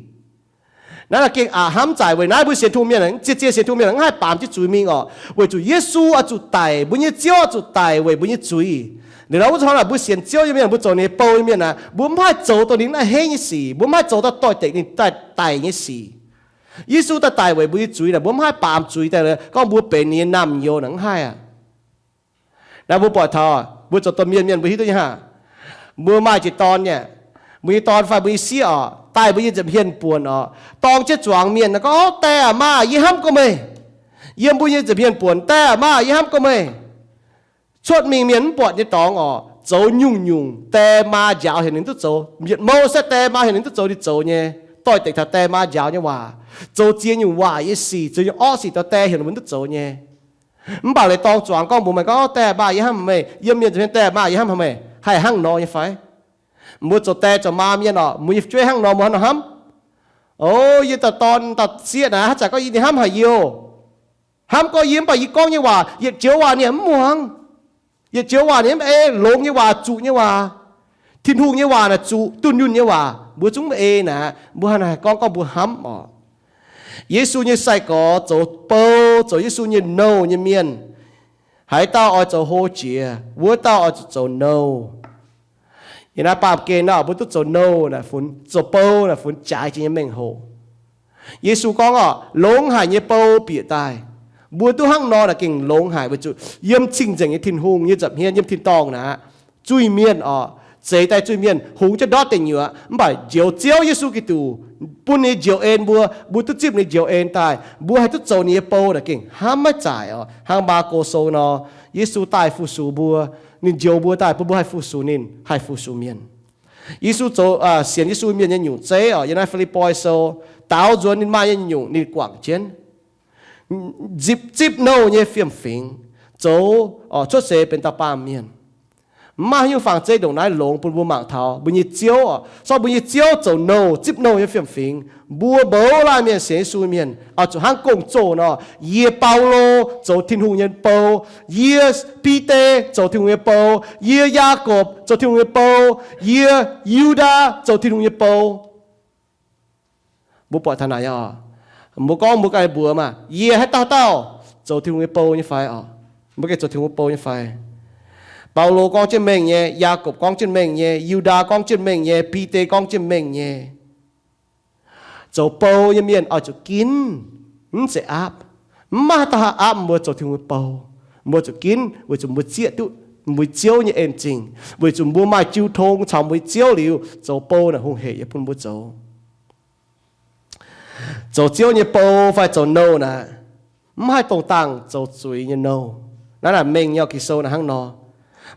Naaiv gengh aqc hnamv zaaic weic naaiv mbuo sienx Tin-Hungh mienh, zie-zie sienx Tin-Hungh mienh mv haih baamz jienv zuiz mingh orqc, weic zuqc Yesu oix zuqc daic mbuo nyei Ziouv, oix zuqc daic weic mbuo nyei zuiz. Liuz nor wuov zanc hnangv naaic mbuo sienx Ziouv nyei mienh, mbuo zoux ninh nyei bou nyei mienh naaic, mbuo mv haih zoux dongh ninh a'hneiv nyei sic, mbuo mv haih zoux daaih doix-dekc ninh daaih daic nyei sic. Yesu daaih daic weic mbuo nyei zuiz naaic, mbuo mv haih baamz zuiz daaih gorngv mbuo benx ninh nyei naamh nyouz naaic, mv haih aqv. Naaiv mbuo buatc taux mbuo zoux domh mienh mienh mbuo hiuv duqv nyei haah? Mbuo maaih jiez dorn nyei, mbuo nyei dorn fai mbuo nyei sieqv orqc, daaih mbuo nyei nza'hmien buonc orqc, dorng jienv zuangx mienh gorngv, Ov, die aac maa, yie hnamv gorngv meih. Yiem mbuo nyei nza'hmien buonc, die aac maa, yie hnamv gorngv meih. Cuotv mingh mienh mv buatc nyei dorngx orqc, zoux nyungc-nyungc die maa njaaux heuc ninh duqv zoux. Yietc mouh se die maa heuc ninh duqv zoux, ninh zoux nyei. Doix-dekc taux die maa njaaux nyei waac, zoux ziex nyungc waaic nyei sic, zoux nyungc orqv sic taux die heuc ninh mbuo duqv zoux nyei. Mv baac leiz dorng zuangx gorngv mbuox meih gorngv, Die aac maa, yie hnamv meih. Yiem mienh nza'hmien, Die aac maa, yie hnamv meih. Haih hnangv nor nyei fai? Mbuo zoux die zoux maa mienh orqc, mbuo nyei fu'jueiv hnangv nor, mbuo hnangv nor hnamv. O, yie dauh dorn dauh sieqv naaic, haaix zanc gorngv yie, ninh hnamv haic yie oc. Hnamv gorngv yie, mv baac yie gorngv nyei waac yietc joux waac ninh mv muangx. Yietc joux waac ninh mv ei, longx nyei waac, zuqc nyei waac, Tin-Hungh nyei waac naaic zuqc, dunh yunh nyei waac mbuo zungv mv ei naaic, mbuo hnangv naaic gorngv, gorngv mbuo hnamv orqc. Yesu nyei sai-gorx zoux bou, zoux Yesu nyei nouh nyei mienh, haaix dauh oix zoux hlo jiex, wuov dauh oix zuqc zoux nouh. Yiem naaiv baamh gen naaic, mbuo duqv zoux nouh naaic funx, zoux bou naaic funx jaaix jiex nyei mengh hoc. Yesu gorngv orqc, longx haic nyei bou bieqc daaih. Mbuo duqv hnangv nor naaic gengh longx haic, weic zuqc yiem cing-nzengc nyei Tin-Hungh nyei nza'hmien, yiem tin-dorngh naaic, zuiz-mienh orqc, zeix daaih zuiz-mienh, hungx jienv ndortv deic nyuoqc, mv baac njoux Ziouv Yesu Giduc, bun ninh njoux en mbuo, mbuo duqv zipv ninh njoux en daaih, mbuo haih duqv zoux ninh nyei bou naaic gengh hnamv maiv zaaic orqc. Hnangv Maako Sou nor, Yesu daaih fu-sux mbuo, ninh njoux mbuo daaih bun mbuo haih fu-sux ninh, haih fu-sux mienh. Yesu zoux, sienx Yesu mienh nyei nyungc zeiv orqc, yiem naaiv Fi^lipv^poi Sou, daaux nzuonx ninh maaih nyei nyungc ninh guangc jienv, zipv, zipv nouh nyei fiem-fingx, zoux, cuotv seix benx dauh baamh mienh. Mv maaih haaix nyungc fangx zeiv ndongc naaiv longx bun mbuo mangc taux mbuo nyei Ziouv orqc. Sortv mbuo nyei Ziouv zoux nouh, zipv nouh nyei fiem-fingx. Mbuo mouz laanh mienh sienx Yesu mienh oix zuqc hnangv gong-zoh nor, yie Baulo zoux Tin-Hungh nyei bou, yie Bide zoux Tin-Hungh nyei bou, yie Yaakopv zoux Tin-Hungh nyei bou, yie Yu^ndaa zoux Tin-Hungh nyei bou. Mbuo buatc taux naaic nyei oc. Mbuo gorngv mbuo ganh mbuox maah, yie haaix dauh dauh zoux Tin-Hungh nyei bou nyei fai oc? Mbuo gengh zoux Tin-Hungh bou nyei fai? Baulo gorngv jienv mengh nyei, Yaakopv gorngv jienv mengh nyei, Yu^ndaa gorngv jienv mengh nyei, Bide gorngv jienv mengh nyei. Zoux bou nyei mienh oix zuqc ginv, mv zeiz aapv. Mv maaih haaix dauh haih aapv mbuo zoux Tin-Hungh nyei bou. Mbuo zuqc ginv weic zuqc mbuo zieqv duqv mbuo Ziouv nyei en-zingh, weic zuqc mbuo maaih jiu tong caux mbuo Ziouv liuz, zoux bou naaic hungh heic yie bun mbuo zoux. Zoux Ziouv nyei bou fai zoux nouh naaic, mv haih dongh dangh zoux zuiz nyei nouh. Naaiv naaic mengh nyei Ging-Sou naaic hnangv nor.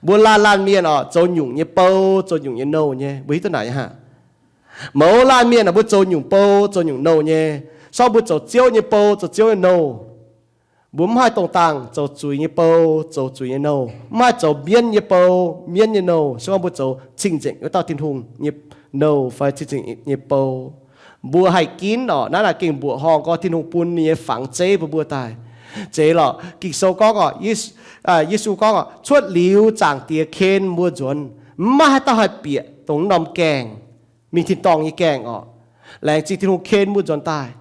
Mbuo laanh laanh mienh oc, zoux nyungc nyei bou, zoux nyungc nyei nouh nyei. Mbuo hiuv duqv naaic nyei haah? Mouz laanh mienh aah, mbuo zoux nyungc bou, zoux nyungc nouh nyei. Sortv mbuo zoux Ziouv nyei bou, zoux Ziouv nyei nouh. Mbuo mv haih dongh dangh zoux zuiz nyei bou, zoux zuiz nyei nouh. Mv haih zoux mienv nyei bou, mienv nyei nouh. Se gorngv mbuo zoux cing-nzengc wuov dauh Tin-Hungh nyei nouh fai cing-nzengc nyei bou, mbuo haih ginv oc. Naaiv naaic gengh mbuoqc horngh gorngv Tin-Hungh bun ninh nyei fangx zeiv bun mbuo daaih. Zeiz lorqc. Ging-Sou gorngv oc, Yesu gorngv oc, cuotv liuz Zaangc Diex ken mbuo nzuonx, mv maaih haaix dauh haih bieqc dongh norm gaengh, mingh tin-dorngh nyei gaengh oc. Laengz zingh Tin-Hungh ken mbuo nzuonx daaih.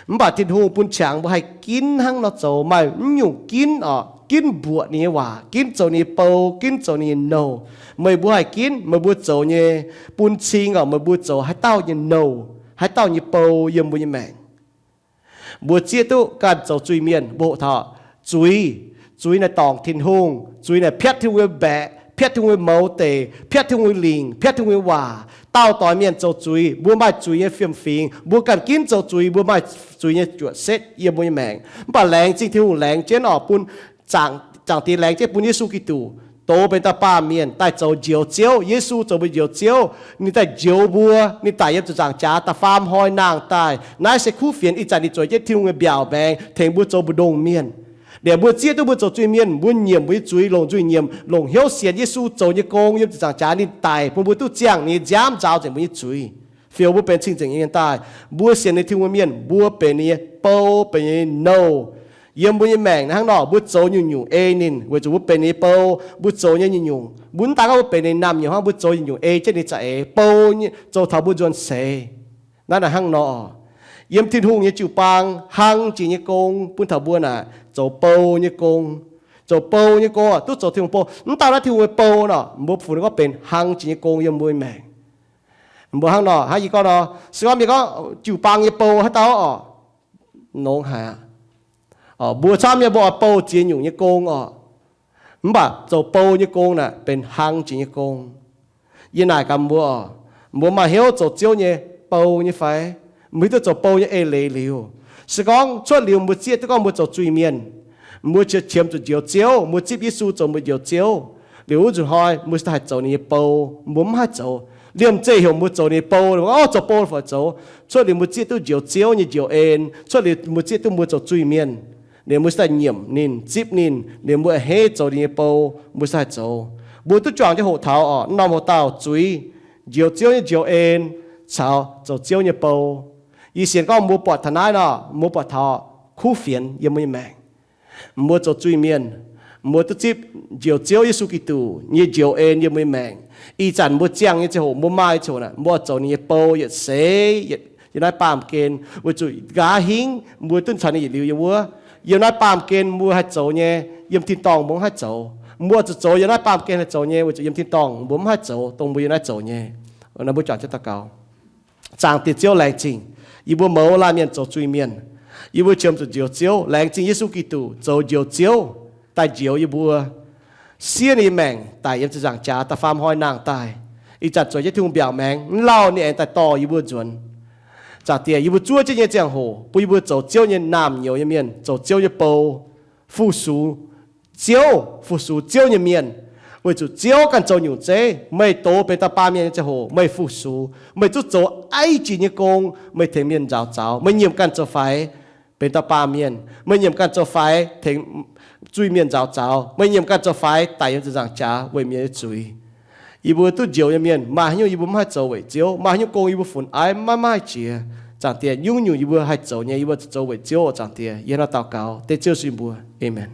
Mv baac Tin-Hungh bun qangx mbuo haih ginv hnangv nor zoux, maaih mv nyungc ginv oc, ginv mbuoqc ninh nyei waac, ginv zoux ninh nyei bou, ginv zoux ninh nyei nouh. Meih mbuo haih ginv, meih mbuo zoux nyei, bun cing oc, meih mbuo zoux haaix dauh nyei nouh, haaix dauh nyei bou yiem mbuo nyei maengc. Mbuo zieqv duqv ganh zoux zuiz-mienh, mbuo hoqc taux zuiz, zuiz naaic dorngc Tin-Hungh, zuiz naaic piatv Tin-Hungh nyei mbaeqc, piatv Tin-Hungh nyei mouz deic, piatv Tin-Hungh nyei lingc, piatv Tin-Hungh nyei waac, daauh doix mienh zoux zuiz. Mbuo maaih zuiz nyei fiem-fingx, mbuo ganh ginv zoux zuiz, mbuo maaih zuiz nyei juoqc setv yiem mbuo nyei maengc. Mv baac laengz zingh Tin-Hungh laengz jienv oc, bun Zaangc Diex laengz jienv bun Yesu Giduc dox benx dauh baamh mienh daaih zoux Njoux Ziouv. Yesu zoux mbuo Njoux Ziouv, ninh daaih njoux mbuo, ninh daic yiem ziepc nzaangc jaax da'faam hnoi nangh daaih. Naaiv se kuv fienx. Ih zanc ninh zueiz jienv Tin-Hungh nyei mbiaauc maengx tengx mbuo zoux mbu'ndongx mienh. Liuz mbuo zieqv duqv mbuo zoux zuiz mienh, mbuo nyiemc mbuo nyei zuiz, longc nzuih nyiemc, longc hnyouv sienx Yesu zoux nyei gong yiem ziepc nzaangc jaax. Ninh daic bun mbuo duqv ziangh, ninh nyei nziaamv nzaaux nzengc mbuo nyei zuiz, fioux mbuo benx cing-nzengc nyei mienh daaih. Mbuo sienx ninh Tin-Hungh mienh, mbuo benx ninh nyei bou, benx ninh nyei nouh. Yiem mbuo nyei maengc naaiv hnangv nor, mbuo zoux nyungc-nyungc ei ninh, weic zuqc mbuo benx ninh nyei bou. Mbuo zoux nyei nyungc-nyungc, mbuo mv daan gorngv mbuo benx ninh naamh nyouz hnangv, mbuo zoux nyungc-nyungc ei jienv ninh za'eix, bou nyei, zoux taux mbuo nzuonx seix. Naaiv naaic hnangv nor, yiem Tin-Hungh nyei jiu-baang hlang jiex nyei gong bun taux mbuo naaic zoux bou nyei gong. Zoux bou nyei gong oc, duqv zoux Tin-Hungh bou. Mv daan naaiv Tin-Hungh nyei bou nor, mbuo funx gorngv benx hlang jiex nyei gong yiem mbuo nyei maengc. Mbuo hnangv nor, hnangv yie gorngv nor, se gorngv mienh gorngv jiu-baang nyei bou haaix dauh oc, nongx haic aqv. Mbuo camv nyei, mbuo oix bou ziex nyungc nyei gong oc. Mv baac zoux bou nyei gong naaic benx hlang jiex nyei gong. Yie naaic gaax mbuo oc, mbuo maaih hnyouv zoux Ziouv nyei bou nyei fai? Mbuo hiuv duqv zoux bou nyei eix leiz liuz, se gorngv cuotv liuz mbuo zieqv duqv gorngv mbuo zoux zuiz-mienh, mbuo qiemx zuqc Njoux Ziouv, mbuo zipv Yesu zoux mbuo Njoux Ziouv, liuz wuov nzunc hnoi mbuo se daaih haih zoux ninh nyei bou. Mbuo mv haih zoux liemh zeih heuc mbuo zoux ninh nyei bou, o, zoux bou fai zoux. Cuotv liuz mbuo zieqv duqv Njoux Ziouv nyei njoux en, cuotv liuz mbuo zieqv duqv mbuo zoux zuiz-mienh, liuz mbuo se daaih nyiemc ninh, zipv ninh, liuz mbuo a'hneiv zoux ninh nyei bou, mbuo se haih zoux. Mbuo duqv juangc jienv hoqc taux oc, norm hoc-dauh zuiz, Njoux Ziouv nyei njoux en caux zoux Ziouv nyei bou. Yie sienx gorngv mbuo buatc taux naaiv nor, mbuo buatc taux kuv fienx yiem mbuo nyei maengc. Mbuo zoux zuiz-mienh, mbuo duqv zipv Njoux Ziouv Yesu Giduc nyei njoux en yiem mbuo nyei maengc. Ih zanc mbuo ziangh nyei ziangh hoc, mbuo maaih ziangh hoc naaic, mbuo oix zoux ninh nyei bou yietc seix, yiem naaiv baamh gen, weic zuqc nqa'haav hingv mbuo duqv caux ninh yietc liuz yiem wuov. Yiem naaiv baamh gen mbuo haih zoux nyei, yiem tin-dorngh mbuo mv haih zoux. Mbuo zuqc zoux yiem naaiv baamh gen haih zoux nyei, weic zuqc yiem tin-dorngh mbuo mv haih zoux dongh mbuo yiem naaiv zoux nyei. Mbuo juangc jienv daux gaux. Zaangc Diex Ziouv, laengz zingh yie mbuo mouz laanh mienh zoux zuiz-mienh. Yie mbuo qiemx zuqc Njoux Ziouv. Laengz zingh Yesu Giduc zoux Njoux Ziouv daaih njoux yie mbuo, siev ninh nyei maengc daic yiem ziepc nzaangc jaax da'faam hnoi nangh daaih. Ih zanc zueiz jienv Tin-Hungh mbiaauc maengx, mv lauh ninh aengx daaih dorh yie mbuo nzuonx. Zaangc Diex, yie mbuo zuov jienv nyei ziangh hoc bun yie mbuo zoux Ziouv nyei naamh nyouz nyei mienh, zoux Ziouv nyei bou, fu-sux Ziouv, fu-sux Ziouv nyei mienh. Weic zuqc Ziouv ganh zoux nyungc zeiv, meih dox benx dauh baamh mienh nyei ziangh hoc meih fu-sux, meih zungv zoux aiv jiex nyei gong, meih tengx mienh nzaaux zaux. Meih nyiemc ganh zoux faix benx dauh baamh mienh, meih nyiemc ganh zoux faix tengx zuiz-mienh nzaaux zaux, meih nyiemc ganh zoux faix daic yiem ziepc nzaangc jaax weic mienh nyei zuiz. Yie mbuo duqv njoux nyei mienh, maaih haaix nyungc yie mbuo mv haih zoux weic Ziouv, maaih haaix nyungc gong yie mbuo funx aiv maiv maaih jiex. Zaangc Diex, nyungc-nyungc yie mbuo haih zoux nyei, yie mbuo zoux weic Ziouv oc. Zaangc Diex, yie hnangv naaiv daux gaux dengv Ziouv Yesu nyei mbuox. Aamen.